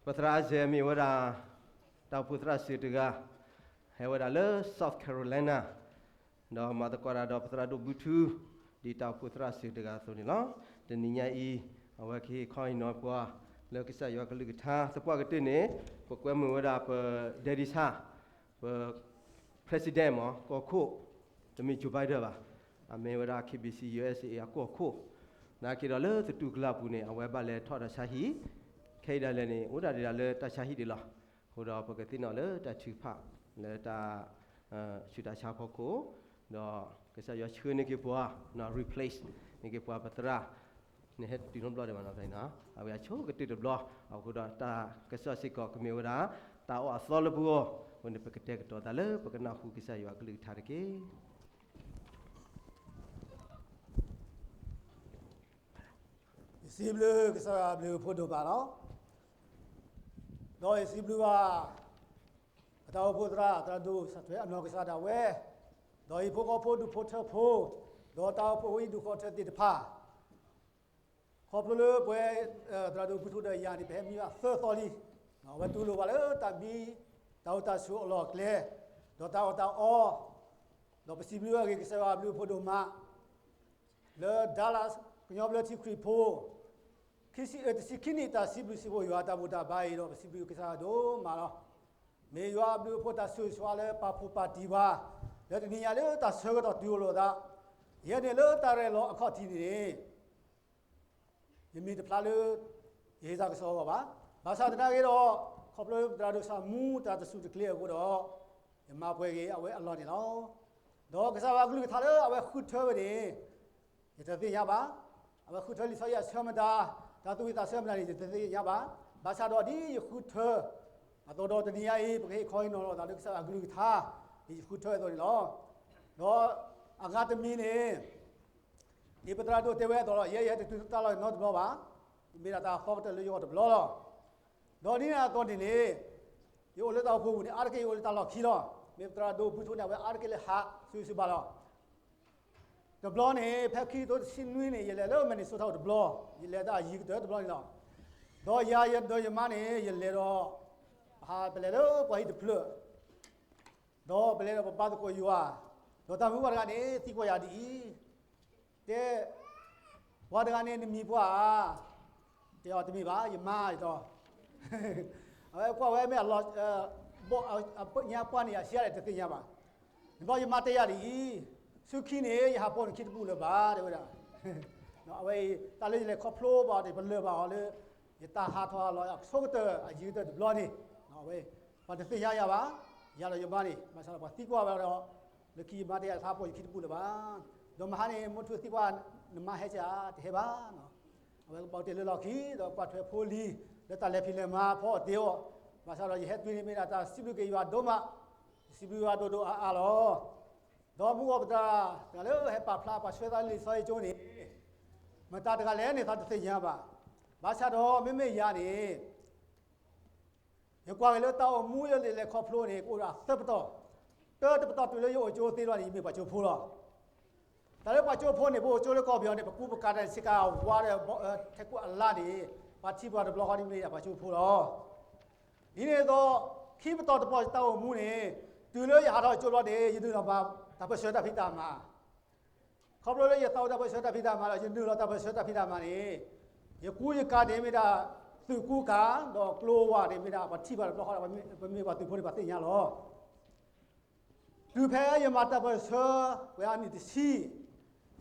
ပသရၣ်အါစဲးမ့ၢ်ဝဲဒၣ် တၢ်အိၣ်ဖှိၣ်သရၣ်စ့ၢ်တဂၤ ဟဲဝဲဒၣ်လၢ South Carolina ဒီးမၤသကိးတၢ်ဒီးပသရၣ်ဒိၣ်ဘုထူ ဒ်တၢ်အိၣ်ဖှိၣ်သရၣ်စ့ၢ်တဂၤအသိးန့ၣ်လီၤ. တနံၤညါအံၤ အဝဲကဟ့ၣ်ခီဟ့ၣ်နီၤပှၤ လၢကစၢ်ယွၤကလုၢ်ကထါ သပှၢ်ကတၢၢ်န့ၣ် ပကွဲမုာ်ဝဲဒၣ်ပ Daddy ဆၣ် ပ President မ့ၢ်ကီၢ်ခိၣ် တမ့ၢ် Joe Biden ဘၣ်, အမ့ၢ်ဝဲဒၣ် KBC USA အကီၢ်ခိၣ်, နာ်က့ဒီးလၢသတူၢ်ကလာ်ပူၤန့ၣ် အဝဲဘၣ်လဲၤထီၣ်တၢ်ဆါဟံၣ်, ခဲအံၤဒၣ်လဲာ်န့ၣ် အိၣ်ဒၣ်ဒံးဒၣ်လၢတၢ်ဆါဟံၣ်ဒံးလီၤ. အဃိဒီးပကသ့ၣ်နီၣ်လၢတၢ်ထုကဖၣ် လၢတၢ် ဆူးတၢ်ဆါဖီခိၣ်, ဒီးကစၢ်ယွၤဆှၢန့ၢ်က့ၤပှၤ replace န့ၢ်က့ၤပှၤပသရၣ် န့ၣ်ဟဲတုၤနီတဘျီဒံးဘၣ်နီၤ, အဝဲအဆိကတၢၢ်တဘျီ, အဃိဒီးတၢ်ကစီၣ်စ့ၢ်ကီးကမ့ၢ်ဝဲဒၣ် တၢ်အိၣ်အသီလၢပဂီၢ်, အဃိန့ၣ်ပကတဲာ်ကတီၤသးလၢပကနၢ်ဟူကစၢ်ယွၤအကလုၢ်ကထါတက့ၢ်. ယစံးဘျုးကစၢ်ယွၤအဘျုးအဖှိၣ်ဒိၣ်မးလီၤ. ဒီးယစံးဘျုးဘၣ် ပတၢ်အိၣ်ဖှိၣ်သရၣ် သရၣ်ဒိၣ်စၣ်ထွဲအနီၢ်ကစၢ်ဒၣ်ဝဲ, ဒီးဟံၣ်ဖိဃီဖိဒူၣ်ဖိထၢဖိ, ဒီးတၢ်အိၣ်ဖှိၣ်ဝဲဒူၣ်ဃီထၢသ့ၣ်တဖၣ်, ခီဖျိလၢပဝဲ သရၣ်ဒိၣ်ဘုထူဒီးယၤန့ၣ် ပဟဲမံဘၣ်သၢသီလံ. အဝဲတူၢ်လိာ်ပှၤလၢတၢ်မံ တၢ်အိၣ်တၢ်ဆိးအလီၢ်အကျဲ, ဒီးတၢ်အီၣ်တၢ်အီ, ဒီးပစံးဘျုးအဂ့ၢ်ကစၢ်ယွၤအဘျုးအဖှိၣ်ဒိၣ်မး လၢ Dallas ကညီဘျၢထံခရံာ်ဖိ ခံဆံ, တဆံခံနံၣ် တၢ်စံးဘျုးစံးဖှိၣ်ယွၤတၢ်ဘူၣ်တၢ်ဘါအံၤဒီး ပစံးဘျုးကစၢ်ယွၤဒိၣ်မးလီၤ. မ့ၢ်ယွၤအဘျုးအဖှိၣ်တၢ်ဆိၣ်ဂ့ၤဆိၣ်ဝါလၢပာ်ဖှိၣ်ပာ်တံၢ်ပှၤ လၢတနံၤညါလၢတၢ်ဆၢကတီၢ်တုၤအိၣ်လိာ်သး, ယဲန့ၣ်လၢတၢ်ရဲၣ်လီၤအခီၣ်ထံးန့ၣ် ယမ့ၢ်တဖျါလၢ ယဟ့ၣ်စၢ်ကစီၣ်အဂီၢ်ဘၣ်. ဘၣ်ဆၣ်သနာ်က့ဒီး ခီဖျိလၢပသရၣ်ဒိၣ်စၢ်မူတၢ်တစူၢ်တကျဲအဃိဒီး ယမၤပှဲၤက့ၤအဝဲအလီၢ်န့ၣ်လီၤ. ဒီးကစၢ်ယွၤအကလုၢ်ကထါလၢအဝဲဃုထၢဝဲန့ၣ် ယတသ့ၣ်ညါဘၣ်. အဝဲဃုထၢလံာ်စီဆှံအဆၢမတၤ, တၢ်သူၣ်ဝံၣ်သးဆၢမတၤန့ၣ် ယတသ့ၣ်ညါဘၣ်. ဘၣ်ဆၣ်ဒီးဒ်ယဃုထၢ အသိးဒီးတနံၤညါအံၤ ပကဟ့ၣ်ခီဟ့ၣ်နီၤလိာ်သးလၢကစၢ်ယွၤအကလုၢ်ကထါ ဒ်ယဃုထၢအသိးန့ၣ်လီၤ. ဒီးအဂၤတမံၤန့ၣ် ဒ်ပသရၣ်ဒိၣ်တဲဝဲအသိးလီၤ, ယဲယဟဲတတုၤတၢ်လီၢ်နီတဘျီဘၣ်, မ့ၢ်ဒၣ်တၢ်သီကတၢၢ်လၢယဂီၢ်တဘျီလီၤ. ဒီးဒ်န့ၣ်အသိးန့ၣ်န့ၣ် ယအိၣ်လၢတၢ်အိၣ်ဖှိၣ်ပူၤန့ၣ် အါတက့ၢ်ယအိၣ်လၢတၢ်လီၢ်ခံလီၤ. မ့ၢ်ပသရၣ်ဒိၣ်ဘုထူန့ၣ် အဝဲအါတက့ၢ်လၢဟး စုစုဘၣ်လီၤ. တဘျီန့ၣ် ဖဲခံကထိတဆံနွံန့ၣ် ယလဲၤလၢ Minnesota တဘျီ, ယလဲၤတၢ်ယံၤကတၢၢ်တဘျီန့ၣ်လီၤ. ဒီးယၤယၤဒီးယမါန့ၣ် ယလဲၤဒီး ပဟးပလဲၤလၢပှၤဟံၣ်တဖျၢၣ် ဒီးပလဲၤဒီးပဘါသကိးယွၤ, ဒီးတၢ်မုၢ်ပှၢ်တဂၤန့ၣ် သံကွၢ်ယၤဒ်အံၤ, တဲ, ပှၤတဂၤန့ၣ် နမံၤပှၢ်ဧါ, တဲအီၤတမ့ၢ်ဘၣ် ယမါယတီ, အဝဲကွၢ်ဝဲမ့ၢ်အလီၤ, ဘီ, ညါပှၢ်န့ၣ် ယၤဆံးယၤလဲၣ်တသ့ၣ်ညါဘၣ်, နဘျီယမါတဲယၤဒ်အံၤ, ဆူခံန့ၣ် ယဟးပိာ်နခံတဘူၣ်လၢၤဘၣ် တဲဝဲဒၣ်, အဝဲအံၤ တၢ်လၢယလဲၤခီဖျိဘၣ်န့ၣ် ပလၢၢ်ဘၣ်အီၤလၢ ယတၢ်ဟးထီၣ်လီၤအဆိကတၢၢ် အယံၤကတၢၢ်တဘျီန့ၣ်, အဝဲ ပှၤတသ့ၣ်ညါယၤဘၣ်, ယၤဒီးယမါန့ၣ် ဘၣ်ဆၣ်ဒီးပှၤသံကွၢ်ဝဲဒီး လၢခံယမါတဲယၤ ဟးပိာ်ယခံတဘူၣ်လၢၤဘၣ်, ဒီးမဟါန့ၣ် မိၢ်ထူသံကွၢ် နမါဟဲကဧါ, တဟဲဘၣ်, အဝဲကဘၣ်အိၣ်တ့ၢ်လၢလီၢ်ခံ ဒီးကွၢ်ထွဲဖိလံၤ လၢတၢ်လဲၤဖံးလဲၤမၤဖီအီၣ်တ့ၢ်အီၤ, ဘၣ်ဆၣ်ဒီးယဟဲတုၤန့ၣ်မ့ၢ်ဒၣ်တၢ်စံးဘျုးက့ၤယွၤဒိၣ်မး, ယစံးဘျုးယွၤဒိၣ်ဒိၣ်အါအါလီၤ. ဒီးမုၢ်ဂီၤပသရၣ်တဂၤလၢဟဲပာ်ဖျါပှၤဆှၢသးလၢလံာ်စီဆှံကၠိန့ၣ် မတၤတဂၤလဲၣ်န့ၣ် သးတသ့ၣ်ညါဘၣ်. ဘၣ်ဆၣ်ဒီးမ့မ့ၢ်ယၤန့ၣ် ယကွၢ်က့ၤလၢတၢ်အိၣ်မူလၢယလဲၤခီဖျိန့ၣ် ကအိၣ်ဒီးသၢပတီၢ်, တၢတပတီၢ်တုၤလၢယအိၣ်ကၠိသ့လီၤန့ၣ် ယမ့ၢ်ပှၤကၠိဖိလီၤ. တၢ်လၢပှၤကၠိဖိန့ၣ် ပအိၣ်ကၠိလၢကီၢ်ပယီၤန့ၣ် ပကူပကၤတၢ်ဆ့ကၤဝါဒီး ထဲကူအလါန့ၣ် ပှၤထံၣ်ပှၤတဘျီဃီန့ၣ်မ့ၢ်ဒၣ်ပှၤကၠိဖိလီၤ. ဒ်န့ၣ်အသိး ခံပတီၢ်တပတီၢ်တၢ်အိၣ်မူန့ၣ် တုၤလၢယဟးထီၣ်ကၠိဘျီန့ၣ် ယနုာ်လီၤတၢ်ပၢၢ်ဆၢတၢ်ဖံးတၢ်မၤ ခီဖျိလၢယသးအိၣ်တၢ်ပၢၢ်ဆၢတၢ်ဖံးတၢ်မၤဒီး ယနုာ်လီၤတၢ်ပၢၢ်ဆၢတၢ်ဖံးတၢ်မၤန့ၣ် ယကူယကၤန့ၣ်မ့ၢ်ဒၣ် သုးကူကၤ ဒီးကျိဝါန့ၣ်မ့ၢ်ဒၣ် ပှၤထံၣ်ဘၣ်တဘျီဃီဒီး ပမ့ၢ်ပှၤသုးဖိန့ၣ် ပှၤသ့ၣ်ညါလီၤ. တုၤဖဲယမၤတၢ်ပၢၢ်ဆၢ ပှဲၤအနံၣ်တဆံ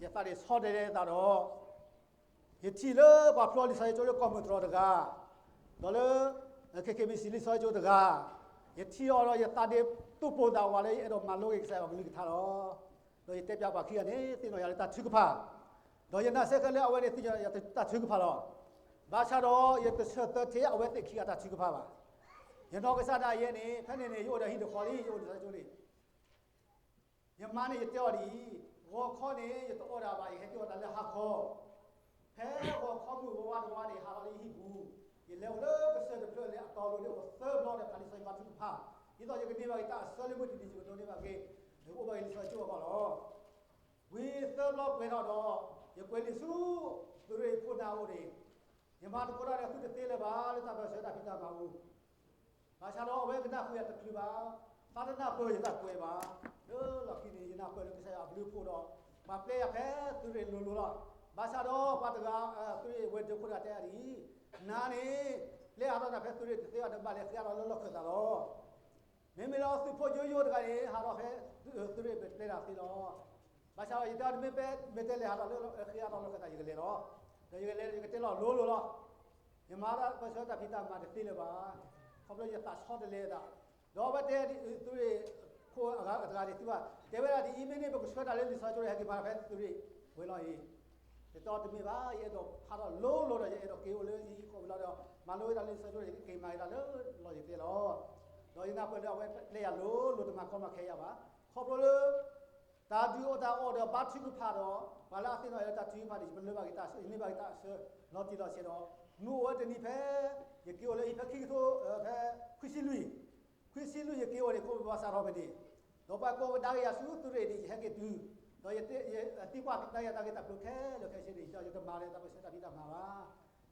ယသးန့ၣ်ဆီတလဲသးဒီး ယထံၣ်လၢပှၤဖျိလံာ်စီဆှံကၠိလၢကီၢ်မုၢ်တြီၤတဂၤ, ဒီးလၢ KKBC လံာ်စီဆှံကၠိတဂၤ, ယထံၣ်အီၤဒီးယသးဒ့သူၣ်ပိၢ်သးဝးလၢ ယအဲၣ်ဒိးမၤလိက့ၤကစၢ်ယွၤကလုၢ်ကထါလီၤ. ဒီးယတဲပျးပှၤခံဂၤန့ၣ် သ့ၣ်နီၣ်ယၤလၢတၢ်ထုကဖၣ်, ဒီးယနာ်စ့ၢ်ကီးလၢအဝဲန့ၣ်သ့ၣ်နီၣ်ယၤတၢ်ထုကဖၣ်လီၤ. ဘၣ်ဆၣ်ဒီး ယတဆၢသၢထဲအဝဲသ့ၣ်ခံဂၤတၢ်ထုကဖၣ်ဘၣ်. ယနီၢ်ကစၢ်ဒၣ်ယဲန့ၣ် ဖဲန့ၣ်န့ၣ် ယအိၣ်ဒီးဟံၣ်တဃီလံ ယအိၣ်လံာ်စီဆှံကၠိန့ၣ် ယမါန့ၣ် ယတဲအီၤဒ်အံၤ, ဂီၤခီန့ၣ် ယတအီၣ်ဒၣ်ဘၣ် ယဟဲက့ၤအီၣ်တၢ်လၢဟါခီ, ဖဲဂီၤခီမုၢ်ဝါဝါတဝါန့ၣ် ဟးလီၤလၢယဟံၣ်ပူၤ, ယလဲၤအိၣ်လၢကစၢၢ်တဖျၢၣ်လၢအတီအလိၤန့ၣ် အိၣ်သၢဘျီဒီးဖးလံာ်စီဆှံဘါထုကဖၣ်, ဒ်သိးယကန့ၢ်ဘၣ်က့ၤတၢ်အဆၢလၢမုၢ်တနံၤ ယကဒိးန့ၢ်ဘၣ်က့ၤ, ယကအိၣ်ဘၣ်က့ၤလံာ်စီဆှံကၠိအဂီၢ်လီၤ. ဝံၤသၢဘျီပှဲၤထီၣ်ဒီး ယကွဲးလံာ်ဆူ သုးရ့ၣ်ခိၣ်နၢ်အအိၣ်န့ၣ် ယမၤသကိးတၢ်ဒီးသုတသ့လၢၤဘၣ် လၢတၢ်ပၢၢ်ဆၢတၢ်ဖံးတၢ်မၤအပူၤ, ဘၣ်ဆၣ်ဒီးအဝဲကနၢ်ဟူယၤတချုးဘၣ်, သးတနၢ်ပၢၢ်ယသးကွဲးဘၣ်, လၢလီၢ်ခံန့ၣ် ယနၢ်ပၢၢ်လၢကစၢ်ယွၤအဘျုးအဖှိၣ်ဒီး ပှၤပျဲယၤဖဲသုးရ့ၣ်လိၤလိၤလီၤ. ဘၣ်ဆၣ်ဒီးပှၤတဂၤ သုးရ့ၣ်ဝဲၤဒၢးခိၣ်တဂၤတဲအီၤဒ်အံၤ, နၤန့ၣ် ပျဲအါထီၣ်နၤဖဲသုးရ့ၣ်တသ့ဘၣ် နဘၣ်လဲၤဃ့အါထီၣ်လၢလီၢ်ခၢၣ်သးလီၤ. မ့မ့ၢ်လၢသုးဖိယိယိတဂၤန့ၣ် ဟးထီၣ်ဖဲသုးရ့ၣ်ပျဲတၢ်သ့လီၤ. ဘၣ်ဆၣ်ဒီးယတဲအီၤ တမ့ၢ်ပျဲ မ့ၢ်တဲလဲၤဟးထီၣ်လၢဃ့အါထီၣ်လီၢ်ခၢၣ်သး ယကလဲၤလီၤ. ဒီးယကလဲၤယကတဲလီၤလိၤလိၤလီၤ. ယမၤတၢ်ပၢၢ်ဆၢတၢ်ဖံးတၢ်မၤတသ့လၢၤဘၣ်, ခီဖျိယသးဆီတလဲအသး, ဒီးအဝဲတဲသုးရ့ၣ်ခိၣ်အဂၤတဂၤန့ၣ် သုဘၣ် တဲဝဲဒၣ်ဒ်အံၤ, မ့မ့ၢ်န့ၣ်ပကဆှၢတၢ်လၢလံာ်စီဆှံကၠိ ဟဲက့ၤမၤဖဲသုးရ့ၣ်ဝဲလီၤအံၤ, ယတဲအီၤတမ့ၢ်ဘၣ်, ယအဲၣ်ဒိးဖးထီၣ်လိၤလိၤဒီး ယအဲၣ်ဒိးက့ၤအိၣ်လၢဟံၣ်ဃီဝံၤလီၤဒီး မၤလိဝဲဒၣ်လံာ်စီဆှံကၠိဒီး ယကက့ၤမၤက့ၤတၢ်လၢလီၢ်ယကျဲလီၤ. ဒီးယနၢ်ပၢၢ်လၢအဝဲပျဲယၤလိၤလိၤ တမၤကီမၤခဲယၤဘၣ်, ခီဖျိလၢ တၢ်ဒုးအီၣ်တၢ်အီဒီးဘါထုကဖၣ်ဒီး ပှၤလၢအသ့ၣ်နီၣ်ယၤလၢတၢ်ထုကဖၣ်န့ၣ် ယပလၢဘၣ်က့ၤတၢ်အဆၢ, ယန့ၢ်ဘၣ်က့ၤတၢ်အဆၢလီၤတံၢ်လီၤဆဲးဒီး မုၢ်အိၣ်ဝဲတနံၤဖဲ ယက့ၤအိၣ်လၢဟံၣ်ဖဲခံကထိ ဖဲခွံဆံလွံၢ်, ခွံဆံလွံၢ်ယက့ၤအိၣ်န့ၣ် ခိၣ်ဘီစးထီၣ်ဖဲန့ၣ်, ဒီးပှၤကိးကဒါက့ၤယၤဆူသုးရ့ၣ်န့ၣ် ယဟဲက့ၤတုၤ, ဒီးယသံကွၢ်ကဒါက့ၤတၢ်ဂ့ၢ်တၢ်ကျိၤခဲလၢာ်ခဲဆ့န့ၣ် ဒီးယတမၤလၢတၢ်ပၢၢ်ဆၢတၢ်ဖံးတၢ်မၤဘၣ်.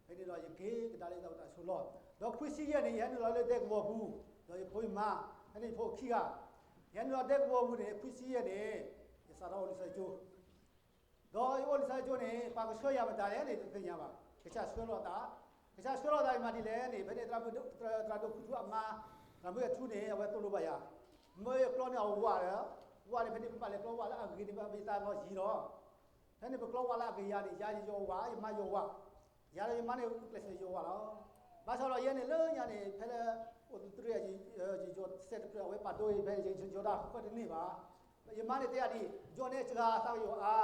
ဖဲန့ၣ်ဒီးယက့ၤကဒါလၢတၢ်အိၣ်တၢ်ဆိးလီၢ်, ဒီးခွံဆံယဲၢ်န့ၣ် ယဟဲနုာ်လီၤလၢဒဲကဝီၤပူၤ, ဒီးယဖိယမါ, ဖဲန့ၣ်ယဖိခံဂၤ, ယဟဲနုာ်လီၤဒဲကဝီၤပူၤန့ၣ် ခွံဆံယဲၢ်န့ၣ် ယစးထီၣ်အိၣ်လံာ်စီဆှံကၠိ ဒီးယအိၣ်လံာ်စီဆှံကၠိန့ၣ် ပှၤကဆှၢယၤမတၤလဲၣ်န့ၣ် တသ့ၣ်ညါဘၣ်. ကစၢ်ဆှၢလီၤသး, ကစၢ်ဆှၢလီၤသးမၤဒ်လဲၣ်န့ၣ် ဖဲန့ၣ် သရၣ်မုၣ်ဒိၣ်ထူအမါ, သရၣ်မုၣ်အထူန့ၣ် အဝဲသိၣ်လိဘၣ်ယၤ, မၢယကျီန့ၢ်အဝၤဒီး, ဝၤန့ၣ် ဖဲန့ၣ်ပဘၣ်လဲၤကျီဝၤလၢအဂ့ၤန့ၣ် ဘၣ်မ့ၢ်သးလီၤယံၤလီၤ. ဖဲန့ၣ်ပကျီဝၤလၢအဂ့ၤယၤန့ၣ် ယၤယယီၤဝၤ, ယမါယီၤဝၤ, ယၤဒီးယမါန့ၣ် ကျဲးစၢးယီၤဝၤလီၤ. ဘၣ်ဆၣ်ဒီးယဲန့ၣ်လၢညါန့ၣ် ဖဲလၢ အိၣ်သုးရ့ၣ် ယယီၤစဲးတကြၢး အဝဲပာ်ဒိအံၤ ဖဲယယီၤတၢ်ဃၢတန့ၢ်ဘၣ်. ယမါန့ၣ်တဲယၤဒ်အံၤ, ယီၤန့ၢ်စှၤသးကယီၤအါ,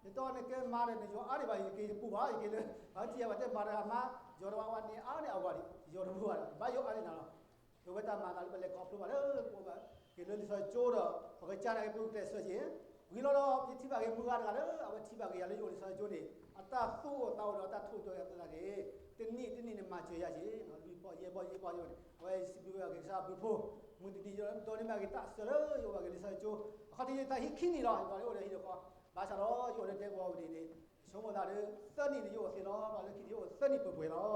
ယတဲန့ၣ်ကဲမါဒီး နယီၤအါဒံးဘၣ် ယက့ၤယပူၤဘၣ် ယက့ၤလၢ ပှၤတထံၣ်ယၤဘၣ်တဲမၤဒီးအမါ, ယီၤတဘၣ်ဝဲန့ၣ်အါန့ၢ်အဂီၢ်ဒံး ယီၤတဘၣ်ဘၣ်ဒီး ဘၣ်ယီၤအါန့ၢ်နၤလီၤ. အဝဲတၢ်မၤသးလၢပလဲၤခီဖျိဘၣ်လၢ ပအိၣ်ဘၣ်က့ၤလၢလံာ်စီဆှံကၠိဒီး ပကစၢ်နာ်က့ၤပကျဲးစၢးက့ၤ, ဝံၤလီၤဒီး ယထံၣ်ဘၣ်က့ၤမုၢ်ဂၤတဂၤလၢ အဝဲထံၣ်ဘၣ်က့ၤယၤလၢယအိၣ်လံာ်စီဆှံကၠိန့ၣ် အတၢ်သူၣ်အိၣ်သးအိၣ်ဒီးအတၢ်ထိၣ်သတြီၤယၤသ့ၣ်န့ၣ်, တနံၣ်တနံၣ်န့ၣ်မၤစၢၤယၤက့ၤ, လွံၢ်ပီၢ်ယဲၢ်ပီၢ်ယဲၢ်ပီၢ်န့ၣ် အဝဲစံးဘျုးဝဲက့ၤကစၢ်အဘျုးဖိ, မုၢ်တနံၤယဒိးန့ၢ်ဘၣ်က့ၤတၢ်အဆၢလၢယအိၣ်ဘၣ်က့ၤလံာ်စီဆှံကၠိ, အခီၣ်ထံးယတၢ်ဟံးခံနံၣ်လီၤ ယဘၣ်လၢအိၣ်ဒီးဟံၣ်ဒီးဃီ, ဘၣ်ဆၣ်ဒီးယအိၣ်လၢဒဲကဝီၤပူၤန့ၣ်န့ၣ် ယဆိကမိၣ်သးလၢ သၢနံၣ်န့ၣ် ယအိၣ်သ့လီၤ, လၢခံန့ၣ်ယအိၣ်သၢနံၣ်ပှဲၤပှဲၤလီၤ, ဖဲန့ၣ်န့ၣ်သၢနံၣ်မး ဒီးအဝဲအံၤမ့ၢ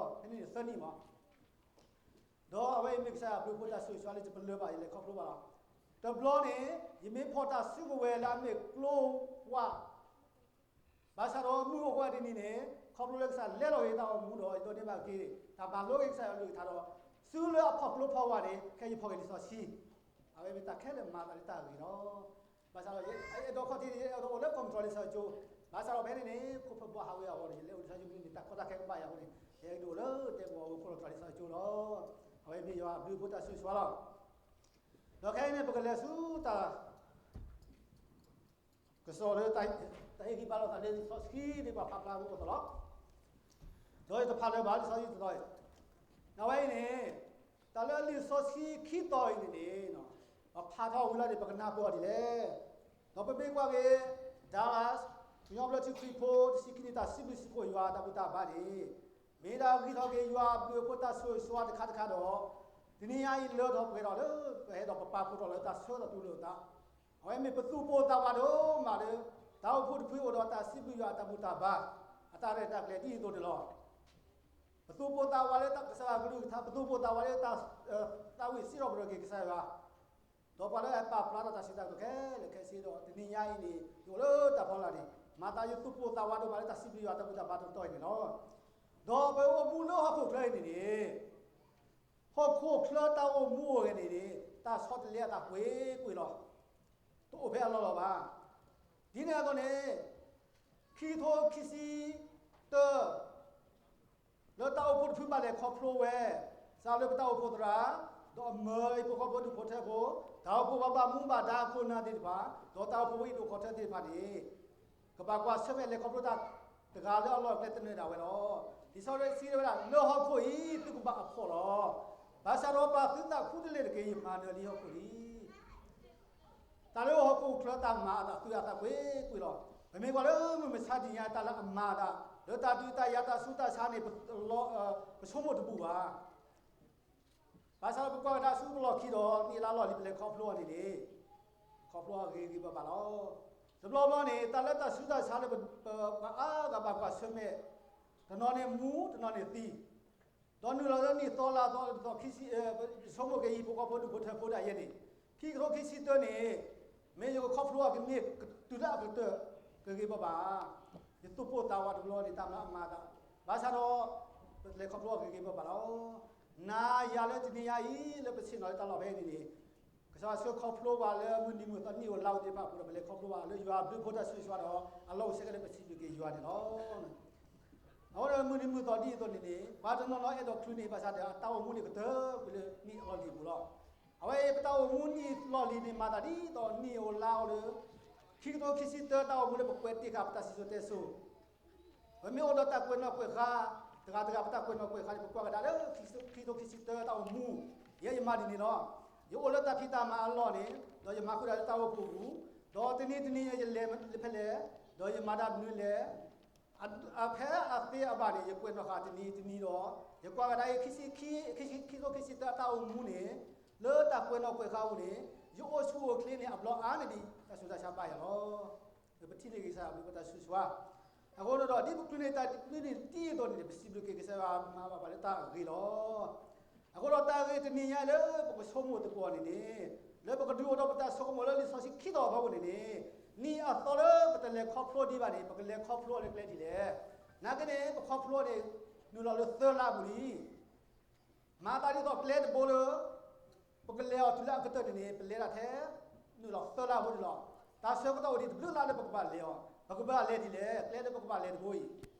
်ကစၢ်ယွၤအဘျုးအဖှိၣ်တၢ်ဆိၣ်ဂ့ၤဆိၣ်ဝါလၢယပလၢၢ်ဘၣ် ယလဲၤခီဖျိဘၣ်လီၤ. တဘျီန့ၣ် ယမ့ၢ်ဖီၣ်တၢ်စုကဝဲၤလၢအမ့ၢ်ကျိဝၣ်, ဘၣ်ဆၣ်ဒီးမုၢ်အိၣ်ဝဲတနံၤန့ၣ် ခီဖျိလၢကစၢ်လဲလိာ်က့ၤတၢ်အိၣ်မူဒီး ယဒိးန့ၢ်ဘၣ်က့ၤ တၢ်မၤလိက့ၤကစၢ်ယွၤအကလုၢ်ကထါဒီး ဆူလၢအဖီၣ်ကျိဖီဝါန့ၣ် ခဲအံၤယဖီၣ်က့ၤလံာ်စီဆှံ, အဝဲမ့ၢ်တၢ်ခဲလၢာ်မၤသးလၢတၢ်ဂ့ၤလီၤ. ဘၣ်ဆၣ်ဒီး ယအဲၣ်ဒိးခီၣ်ထံး ယအဲၣ်ဒိးအိၣ်လၢကီၢ်ပတြၢၤလံာ်စီဆှံကၠိ, ဘၣ်ဆၣ်ဒီးဖဲန့ၣ်န့ၣ် ခိၣ်ဖၢဘှီဟးဝဲအဂီၢ်န့ၣ် ယလဲၤအိၣ်လံာ်စီဆှံကၠိန့ၣ် တၢ်ကီတၢ်ခဲကဘၣ်ယၤအဃိန့ၣ် ယအဲၣ်ဒိးအိၣ်လၢဒဲကဝီၤအဃိ ကီၢ်ပတြၢၤလံာ်စီဆှံကၠိလီၤ. အဝဲမ့ၢ်ယွၤအဘျုးအဖှိၣ်တၢ်ဆိၣ်ဂ့ၤဆိၣ်ဝါလီၤ. ဒီးခဲအံၤန့ၣ် ပကလဲၤဆူတၢ် ကစီၣ်လၢ တၢ်ဟ့ၣ်ဂံၢ်ဘါလိာ်သးလၢလံာ်စီဆှံန့ၣ် ပှၤဖးဖျါမူကီၢ်သိးလီၤ. ဒီးယတဖးလၢၤဘၣ် လံာ်စီဆှံတတီၤအံၤ, အဝဲအံၤန့ၣ် တၢ်လၢလံာ်စီဆှံခံတီၤအံၤန့ၣ်န့ၣ် ပဖးထီၣ်ဝံၤလီၤန့ၣ် ပကနၢ်ပၢၢ်အီၤဒ်လဲၣ်. ဒီးပမ့ၢ်ကွၢ်က့ၤ Dallas ကညီဘျၢထံခရံာ်ဖိတဆံခံနံၣ် တၢ်စံးဘျုးစံးဖှိၣ်ယွၤအတၢ်ဘူၣ်တၢ်ဘါန့ၣ် မ့ၢ်ဒၣ်ဂံၢ်ထီၣ်က့ၤယွၤအဘျုးအဖှိၣ်တၢ်ဆိၣ်ဂ့ၤဆိၣ်ဝါတခါတခါဒီး တနံၤညါအံၤလၢထီၣ်ပှဲၤထီၣ်လၢ ပဟဲဒီးပပာ်ဖှိၣ်ထီၣ်လၢတၢ်ဆၢထီၣ်တူၢ်လိာ်သး အဝဲမ့ၢ်ပသူၣ်ပိၢ်သးဝးဒိၣ်မးလၢ တၢ်အိၣ်ဖှိၣ်တဖုအိၣ်ဒီးတၢ်စံးဘျုးယွၤအတၢ်ဘူၣ်တၢ်ဘါ အတၢ်ရဲၣ်တၢ်ကျဲၤဒ်အံၤအသိးန့ၣ်လီၤ. ပသူၣ်ပိၢ်သးဝးလၢကစၢ်ယွၤအကလုၢ်ကထါ, ပသူၣ်ပိၢ်သးဝးလၢတၢ် သးဝံၣ်စံးထီၣ်ပတြၢၤက့ၤကစၢ်ယွၤ, ဒီးပှၤလၢအပာ်ဖျါထီၣ်တၢ်စံးတၢ်ကတိၤခဲလၢာ်ခဲဆ့ဒီး တနံၤညါအံၤန့ၣ် ယအိၣ်လၢတၢ်ဖီလာ်န့ၣ် မၤသးယသူၣ်ပိၢ်သးဝးဒိၣ်မးလၢတၢ်စံးဘျုးယွၤတၢ်ဘူၣ်တၢ်ဘါတတီၤအံၤန့ၣ်လီၤ. ဒီးပအိၣ်မူလၢဟီၣ်ခိၣ်ချၢအံၤန့ၣ်န့ၣ် ဟီၣ်ခိၣ်ချၢတၢ်အိၣ်မူအိၣ်ဂဲၤန့ၣ်န့ၣ် တၢ်ဆီတလဲအသးကွ့ၢ်ကွ့ၢ်လီၤ. တအိၣ်ဖဲအလီၢ်လီၤဘၣ်. ဒ်န့ၣ်အသိးန့ၣ် ခံကထိခံဆံတၢ လၢတၢ်အိၣ်ဖှိၣ်တဖုဘၣ်လဲၤခီဖျိဝဲ စးလၢပတၢ်အိၣ်ဖှိၣ်သရၣ်, ဒီးအမၢအဟံၣ်ဖိဃီဖိဒူၣ်ဖိထၢဖိ, တၢ်အိၣ်ဖှိၣ်ပှၤဘၣ်မူဘၣ်ဒါအခိၣ်နၢ်သ့ၣ်တဖၣ်, ဒီးတၢ်အိၣ်ဖှိၣ်ဝဲအံၤဒိၣ်ခိၣ်ထၢသ့ၣ်တဖၣ်န့ၣ် ကဘၣ်ကွၢ်ဆၢၣ်မဲာ်လဲၤခီဖျိတၢ်တဂၤလၢအလီၢ်အကျဲသနၢၣ်ဒၣ်ဝဲလီၤ. လံာ်စီဆှံစံးဝဲဒၣ် လၢဟီၣ်ခိၣ်အံၤသုကဘၣ်အဖှီၣ်လီၤ. ဘၣ်ဆၣ်ဒီးပာ်သုသးခူတလ့ၢ်တက့ၢ် ယမၤနၢၤလံဟီၣ်ခိၣ်လံ. တၢ်လၢဟီၣ်ခိၣ်ချၢတၢ်မၤအသးသုအသးကွ့ၢ်ကွ့ၢ်လီၤ. ပမ့ၢ်ကွၢ်လၢမုၢ်မဆါတနံၤညါတၢ်လၢအမၤအသး လၢတၢ်ဒုးတၢ်ယၤတၢ်ဆူးတၢ်ဆါန့ၣ် ပဆိကမိၣ်တဘူၣ်ဘၣ်. ဘၣ်ဆၣ်ဒီးပကွၢ်ကဒါဆူပလီၢ်ခံဒီး နံၣ်အလါလီၢ်လံၤပလဲၤခီဖျိအီၤန့ၣ်န့ၣ် ခီဖျိအဂ့ၤဂ့ၤဘၣ်ဘၣ်လီၤ. တဘျီဘျီန့ၣ် တၢ်လၢတၢ်ဆူးတၢ်ဆါလၢပ ပှၤအါဂၤဘၣ်ကွၢ်ဆၢၣ်မဲာ် တနီၤန့ၣ်မူ တနီၤန့ၣ်သံ, ဒီးနုာ်လီၤလၢနံၣ်သီလါသီ ဒ်သိးခံဆံ, ယဆိကမိၣ်က့ၤ ယဟံၣ်ဖိဃီဖိဒူၣ်ဖိထၢဖိဒၣ်ယဲန့ၣ်, ခံကထိခံဆံတၢန့ၣ် မ့ၢ်ယကခီဖျိအီၤကန့ၢ်တုၤလၢအကတၢၢ် ကဂ့ၤဘၣ်ဘၣ်, ယသူၣ်ပိၢ်သးဝးတဘျီန့ၣ် တၢ်မၤအမၤသး, ဘၣ်ဆၣ်ဒီး ပတလဲၤခီဖျိအီၤကဂ့ၤဘၣ်ဘၣ်လီၤ. နၤယၤလၢတနံၤညါအံၤ လၢပဆ့ၣ်နီၤလၢတၢ်လီၢ်ဖဲအံၤန့ၣ်န့ၣ်, ကစၢ်ယွၤဆှၢခီဖျိပှၤလၢမုၢ်နံၤမုၢ်သီနံၣ်ဧိၤလါဧိၤသ့ၣ်တဖၣ်အပူၤဒီး ပလဲၤခီဖျိဘၣ်လၢယွၤအဘျုးအဖှိၣ်တၢ်ဆိၣ်ဂ့ၤဆိၣ်ဝါဒီး အလီၢ်အိၣ်ဆၢကတီၢ်လၢပစံးဘျုးက့ၤယွၤန့ၣ်လီၤ. အဃိဒီးမုၢ်နံၤမုၢ်သီဒ်အသိးန့ၣ်န့ၣ် ပှၤတနီၤနီၤအဲၣ်ဒိးချုးန့ၢ်ဘၣ်ဆၣ်ဒီး အတၢ်အိၣ်မူန့ၣ်ကတၢၢ်ကွံာ်လၢနံၣ်အလီၢ်လံၤအပူၤလီၤ. အဝဲအံၤပတၢ်အိၣ်မူနံၣ်လီၢ်လံၤန့ၣ် မၤသးဒ်သိးနံၣ်ဧိၤလါဧိၤလၢ ခံကထိခံဆံတၢတၢ်အိၣ်မူလၢပကွဲးတ့ၢ်ဃာ်ပတၢ်စံၣ်စိၤတဲစိၤ ပမ့ၢ်အိၣ်ဒီးတၢ်ကွဲးနီၣ်ကွဲးဃါ, တဂၤတဂၤပတၢ်ကွဲးနီၣ်ကွဲးဃါန့ၣ် ပကွၢ်ကဒါလၢ ခံကထိခံဆံတၢတၢ်အိၣ်မူ, ယဲယမၤဒ်န့ၣ်လီၤ. ယအိၣ်လၢတၢ်ဖံးတၢ်မၤအလီၢ်န့ၣ် ဒီးယမၤဃုာ်တၢ်လၢတၢ်အိၣ်ဖှိၣ်ပူၤ, ဒီးတနံၤတနံၤယလဲၤဖဲလဲၣ်, ဒီးယမၤတၢ်မနုၤလဲၣ်, အဖဲအသ့အဘၣ်န့ၣ် ယကွဲးနီၣ်ဃာ်တနံၤတနံၤဒီး ယကွၢ်ကဒါအံၤ ခံဆံခံ, ခံဆံခံကထိခံဆံတၢတၢ်အိၣ်မူန့ၣ် လၢတၢ်ကွဲးနီၣ်ကွဲးဃါအပူၤန့ၣ် ယအိၣ်ဆူၣ်အိၣ်ချ့န့ၣ် အဘျီအါန့ၢ်ဒံး တၢ်ဆူးတၢ်ဆါဘၣ်ယၤလီၤ. ပထံၣ်န့ၢ်က့ၤကစၢ်ယွၤအဘျုးအဖှိၣ်တၢ်ဆိၣ်ဂ့ၤဆိၣ်ဝါ, အဃိဒီး ဒ်ပချုးန့ၢ်တၢ်ဒ်န့ၣ်ဒ်သိးန့ၣ် ပစံးဘျုးက့ၤကစၢ်ယွၤမၤဘၣ်ပှၤလၢတၢ်အဂ့ၤလီၤ. အဃိဒီးတၢ်ဂ့ၤတနံၤညါလၢပကဆိကမိၣ်သကိးန့ၣ်န့ၣ်, လၢပကဒုးအိၣ်ဒီးပတၢ်ဆိကမိၣ်လၢလံာ်စီဆှံခံတီၤအဖီခိၣ်န့ၣ်န့ၣ်, နံၣ်အသီလၢပတလဲၤခီဖျိဒံးဘၣ်န့ၣ် ပကလဲၤခီဖျိအီၤလၢကျဲဒ်လဲၣ်. နာ်က့န့ၣ် ပခီဖျိန့ၣ် နုာ်လီၤလၢသၢလါပူၤလံ မၤသးဒ်သိးကျဲတဘိလၢ ပကလဲၤအီၤတုၤလၢအကတၢၢ်န့ၣ်န့ၣ် ပလဲၤဒၣ်ထဲ နုာ်လီၤသၢလါဖိန့ၣ်လီၤ. တၢ်ဆၢကတီၢ်အိၣ်ဒံးတဘျုးလါလၢပကဘၣ်လဲၤအီၤ, ပကဘၣ်လဲၤဒ်လဲၣ်, ကျဲလၢပကဘၣ်လဲၤတဘိအံၤ,